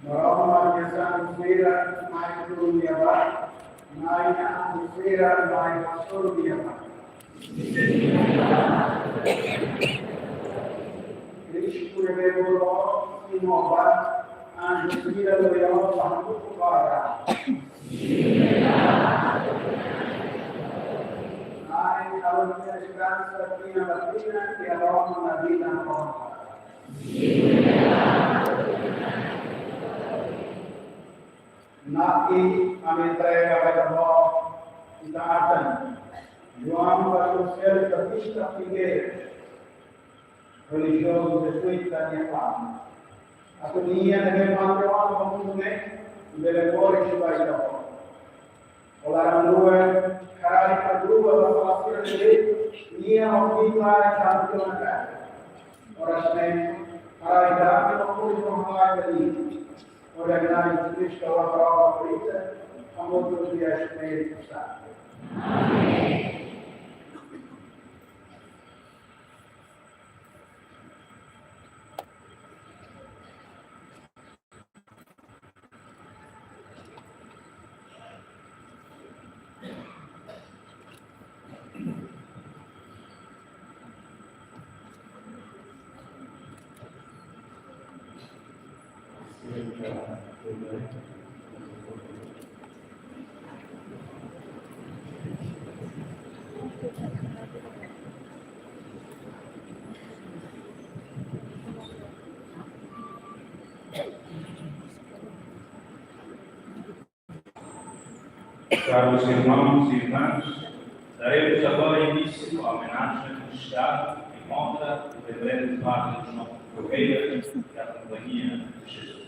Maromak nia santu sira mai tun iha ba, mai nia anjo sira mai hasoru iha ba. Kristu ne'ebé bolu simu ba, anjo sira loron ba hambuku ba. Mai halo nia esperansa tinan ba tinan, iha Roma na vida nova. Na'i, ami entrega ba Ita-Boot, ita atan, João Batista Figueiras, relijiozu jezuíta nia família. Atu nia ne'ebé mate ona ba mundu ne'e, bele moris ba Ita-Boot. Ho laran-luan, haraik ka dua ba fala sira de'it, nia ho ita ita atu na ka. Oras ne'e, haraik dame no paz no haraik dame. Oras ne'e, Kristu wa prova por ita, amor dos dias Espíritu Santo. Amén. Caros irmãos e irmãs, daremos agora início à homenagem de Estado em honra do Reverendo Padre João Ferreira, da Companhia de Jesus.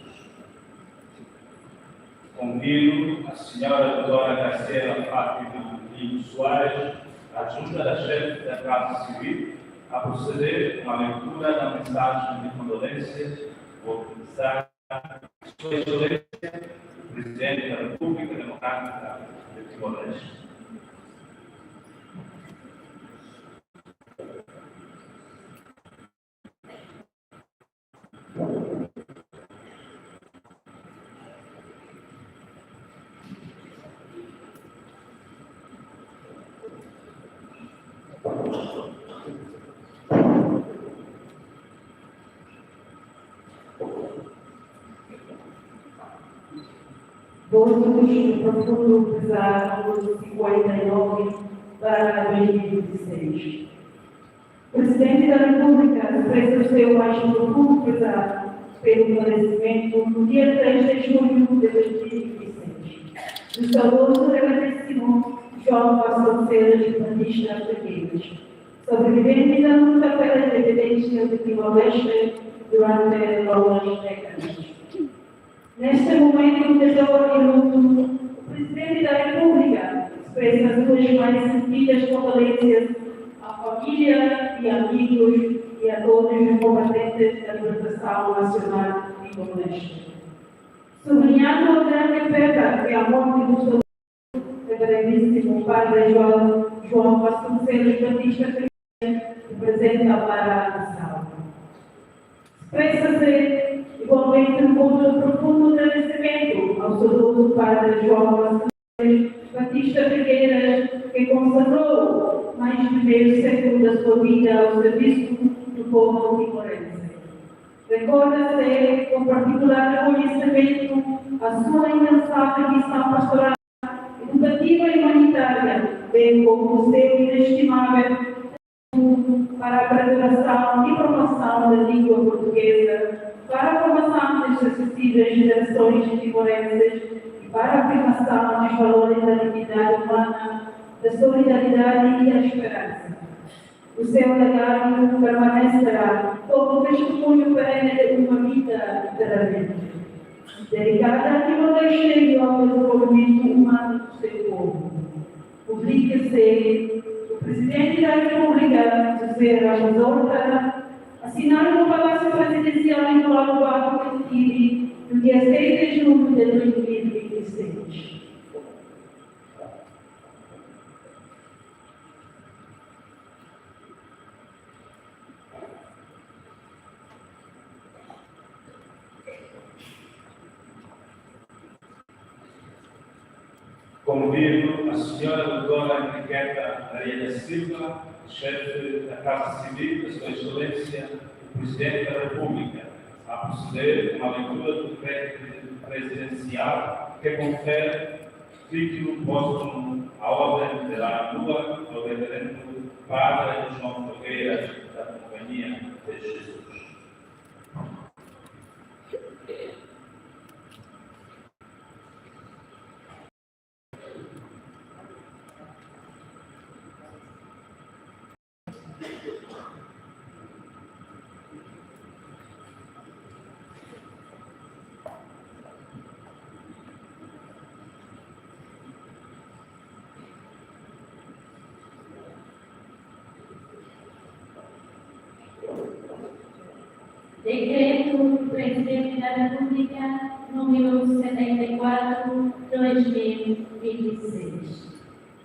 Convido a senhora doutora Graciela Fátima Lino Soares, adjunta da chefe da Casa Civil, a proceder à leitura da mensagem de condolências, vou começar Sua Excelência, o Presidente da República Democrática de Timor-Leste. Votos de profundo pesar, número cinquenta e nove barra dois mil e vinte e seis. O Presidente da República expressa o seu mais profundo pesar pelo falecimento, no dia três de julho de dois mil e vinte e seis, do saudoso Reverendíssimo João Vasconcelos Batista Ferreira, sobrevivente da luta pela independência de Timor-Leste durante longas décadas. Neste momento de dor e luto, o Presidente da República expressa as suas mais sentidas condolências à família e amigos e a todos os combatentes da libertação nacional de Timor-Leste. Sublinhando a grande perda que a morte do seu Reverendíssimo Padre João, João Vasconcelos Batista representa para a nação. Expressa-se igualmente um voto de profundo agradecimento ao saudoso Padre João Vasconcelos Batista Figueiras, que consagrou mais de meio século da sua vida ao serviço do povo timorense. Recorda-se com particular reconhecimento a sua incansável missão pastoral, educativa e humanitária, bem como o seu inestimável para a preservação e promoção da língua portuguesa, para a formação das sucessivas gerações de timorenses e para a afirmação dos valores da dignidade humana, da solidariedade e da esperança. O seu legado permanecerá como testemunho perene de uma vida inteiramente dedicada à Timor-Leste e ao desenvolvimento humano do seu povo. Publica-se o Presidente da República, José Ramos Horta, assinado no Palácio Presidencial em Colombo, Cabo Verde, no dia seis de julho de dois mil e vinte e seis. Convido a senhora doutora Enriqueta Maria da Silva, chefe da Casa Civil, da Sua Excelência, o Presidente da República, a proceder com a leitura do decreto presidencial que confere título póstumo à Ordem de Laranduá ao Reverendo Padre João Ferreira, da Companhia de Jesus. Decreto do Presidente da República, número setenta e quatro, dois mil e vinte e seis.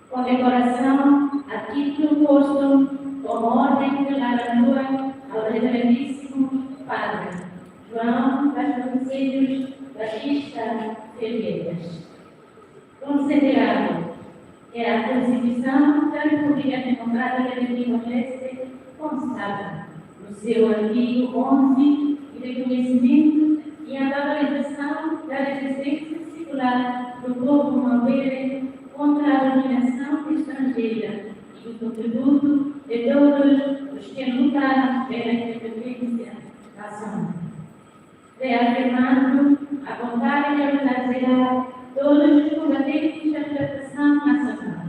Condecoração a título póstumo com Ordem de Laranduá ao Reverendíssimo Padre João Vasconcelos Batista Ferreiras. Considerado que a Constituição da República Democrática de Timor-Leste consagra, no seu artigo onze, o reconhecimento e a valorização da resistência secular do povo maubere contra a dominação estrangeira e do contributo de todos os que lutaram pela independência nacional. Reafirmando a vontade de homenagear todos os combatentes da libertação nacional,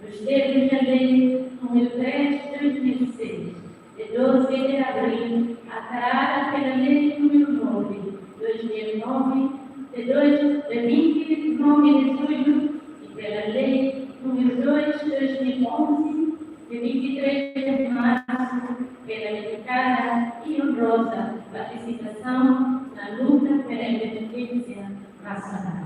nos termos da Lei número três de dois mil e seis, de doze de abril, alterada pela Lei número nove de dois mil e nove, de dois, de vinte e nove de julho, e pela Lei número dois de dois mil e onze, de vinte e três de março, pela dedicada e honrosa participação na luta pela independência nacional.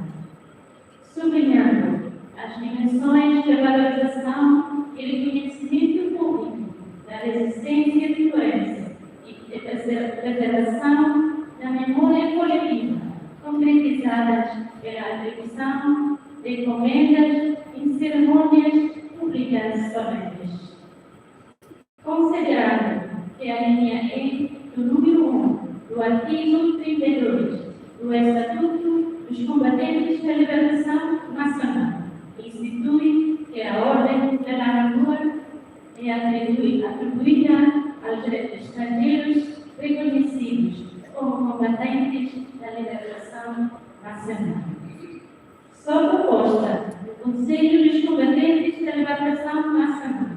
Sublinhando as dimensões de valorização e reconhecimento público da resistência timoresa e de preser-, preservação da memória coletiva, concretizadas pela atribuição de encomendas em cerimónias públicas solenes. Considerando que a linha E do número um do artigo trinta e dois do Estatuto dos Combatentes da Libertação Nacional institui que a Ordem da Laranja é atribui-, atribuída aos estrangeiros reconhecidos como combatentes da libertação nacional. Sob proposta do Conselho dos Combatentes da Libertação Nacional,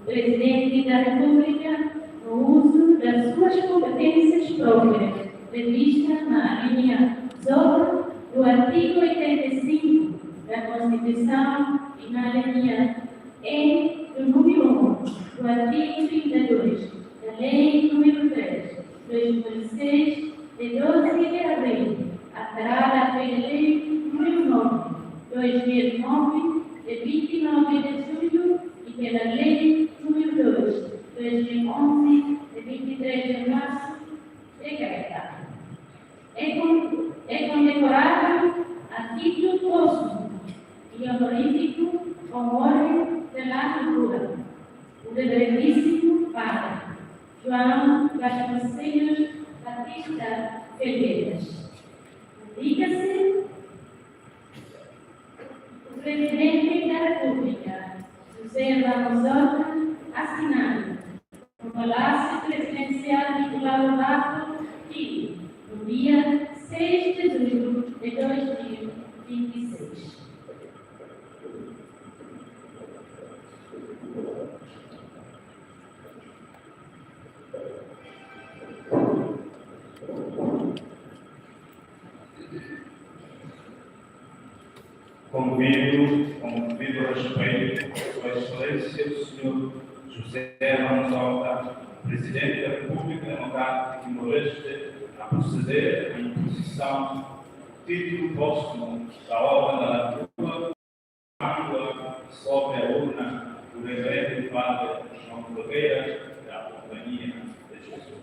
o Presidente da República, no uso das suas competências próprias, prevista na alínea J do artigo oitenta e cinco da Constituição e na alínea E do número um do artigo trinta e dois da Lei número três de dois mil e seis, de doze de abril, alterada pela Lei número nove de dois mil e nove, de vinte e nove de julho, e pela Lei número dois de dois mil e onze, de vinte e três de março, decretada. É con-, é condecorado a título póstumo e honorífico com a Ordem da Laranja, o Reverendíssimo Padre João Vasconcelos Batista Ferreiras. Indica-se o Presidente da República, José Ramos Horta, assinado no Palácio Presidencial de Nicolau Lobato, Dili, no dia seis de julho de dois mil e vinte e seis. Convido, com devido respeito, Sua Excelência, o senhor José Ramos Horta, Presidente da República Democrática de Timor-Leste, a proceder à imposição do título póstumo da Ordem da Laranja, sob a urna do Reverendo Padre João Ferreira, da Companhia de Jesus.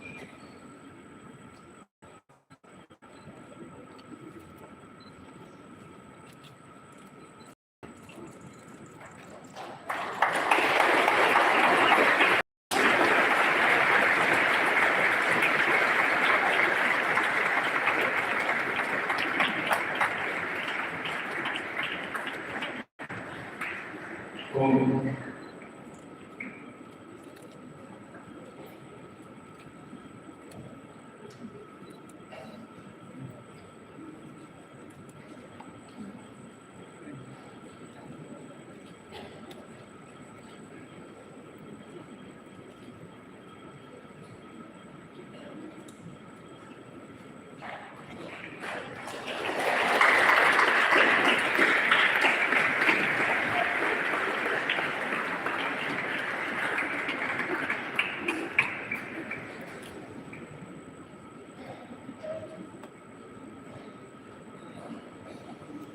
Como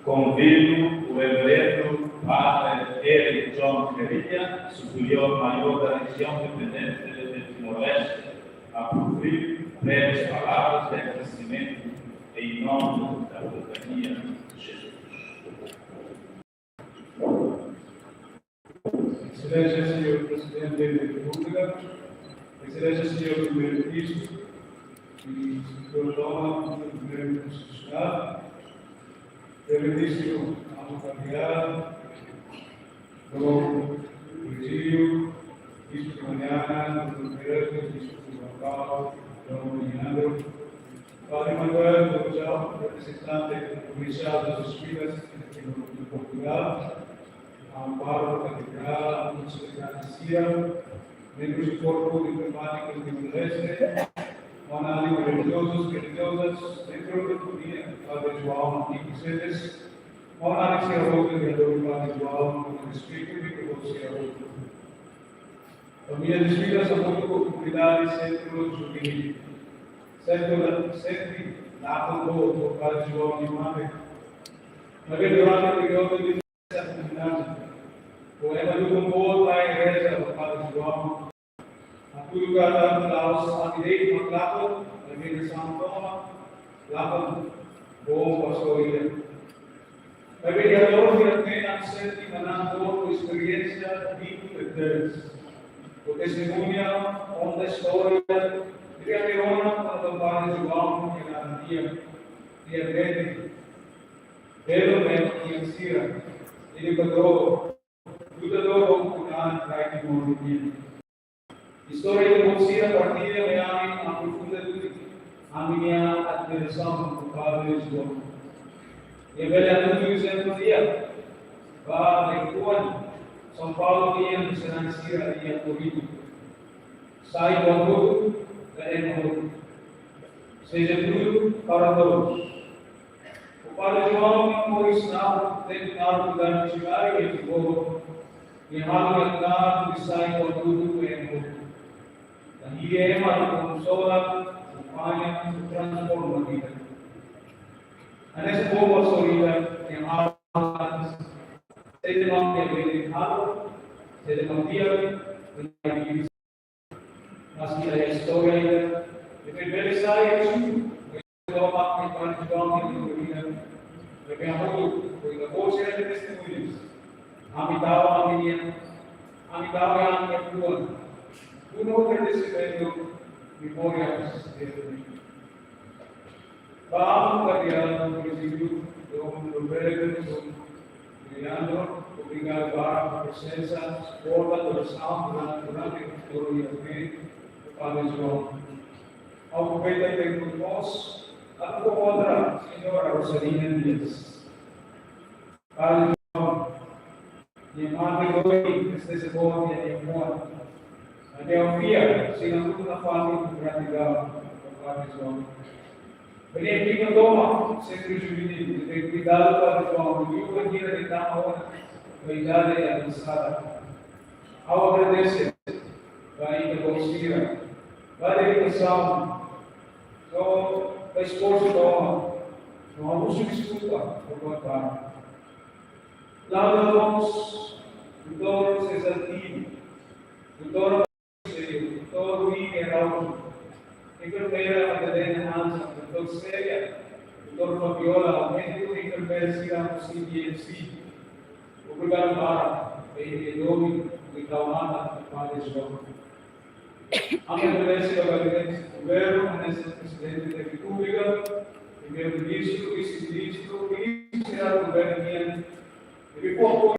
Convido o Reverendo Padre Eric John Ferreira, Superior Maior da Região Dependente de Timor-Leste, a proferir breves palavras de agradecimento em nome da Companhia de Jesus. Excelência, Senhor Presidente da República, Excelência, Senhor Primeiro-Ministro, Señór Toma, Primeiro Constitucional, Primeiro-Ministro, Amu Kapial, Dom Virgílio, Bispu de Maliana, Dom Pedro, Bispu de Baucau, Dom Leandro, Padre Manuel, Dom João, representante provincial das Esquinas, aqui no, em Portugal, Amu Pároku Katedrál, Amu Sekretáriu Sira, membros do Corpo Diplomático de Timor-Leste, Maun-alin religiosos, religiosas, membros da família, Padre João, e presentes, Maun-alin sira hotu, vereadór Padre João, com respeito, microfone sira hotu. Família Desfila, hamutuk ho komunidade Sentru Juvenil. Sentru da, sempre da com o Padre João de Mate. Mas durante o período de atividade, o ema dukun boot mai reza ba Padre João. Hatudu katak la'ós ami de'it mak lakon, maibé Nasaun tomak lakon, boot pastór ida. Maibé iha loron ida-ne'e ami sente manán boot ho esperiénsia vinte e três. Ho testemuña, konta istória, ida-ne'e rona kona-ba Padre João nia laran-di'ak, di'ak bele, belo belo nia sira, edukadór, lutadór ho kunan rai Timor nian. Istória ida-ne'e sira partilla ho ami aprofunda duni ami-nia admirasaun ba Padre João. Nia bele hatudu ezemplu di'ak ba rikuan São Paulo nian misionáriu sira iha korridu. Sai buat hotu ba ema hotu. Seja tudo para todos. O Padre João moris na tempu naruk durante misionáriu em Timor. Nia halo nia knaar hodi sai buat hotu ba ema hotu. Nia hili ema atu konsola, akompaña, transforma vida. Hanesan boot pastór ida, nia halo, sei de'it mak nia bele halo, sei de'it mak nia, maski iha istória ida, nia bele sai, isu, nia tomak nia Padre João nia vida. Nia hamutuk ho ita-boot sira nia testemuñas. Ami tau ami-nian, ami tau ami-nia kuan. Kuno agradesimentu, memória, ba Amu Kapial, Virgílio, Dom Roberto, Dom Leandro, obrigadu ba prezensa, suporta, orasaun durante, durante, durante o Padre João. Aproveita tempu mós, atu kontra Señora Rosalina Dias. Padre João, nia mate dói, tristeza boot nia, nia moan. Maibé ha'u fiar, sei la hamutuk nafatin ho gratidaun ba Padre João. Bele nia prima tomak, Sentru Juvenil, nia kuidadu Padre João, liuliu bainhira nia tama ona ba idade avansada. Ha'u agradese ba ita-boot sira, ba dedikasaun, no ba esforsu tomak, no ha'u husu deskulpa ba buat barak. La'o dala moos, Doutór Cesar Tino, Doutór Conselho, Doutór Rui Geraldo, Enfermeira Madalena Anza, Doutór Célia, Doutór Fabiola, médiku enfermeira sira husi D M C. Obrigadu barak, ba imi domin, obrigadu mata, Padre João. Ami agradese ba Gabinete Governu, hanesan Prezidente da Repúblika, Primeiru-Ministru, Vise-Ministru, Ministru Jerál Governu nian, ne'ebé fó apoiu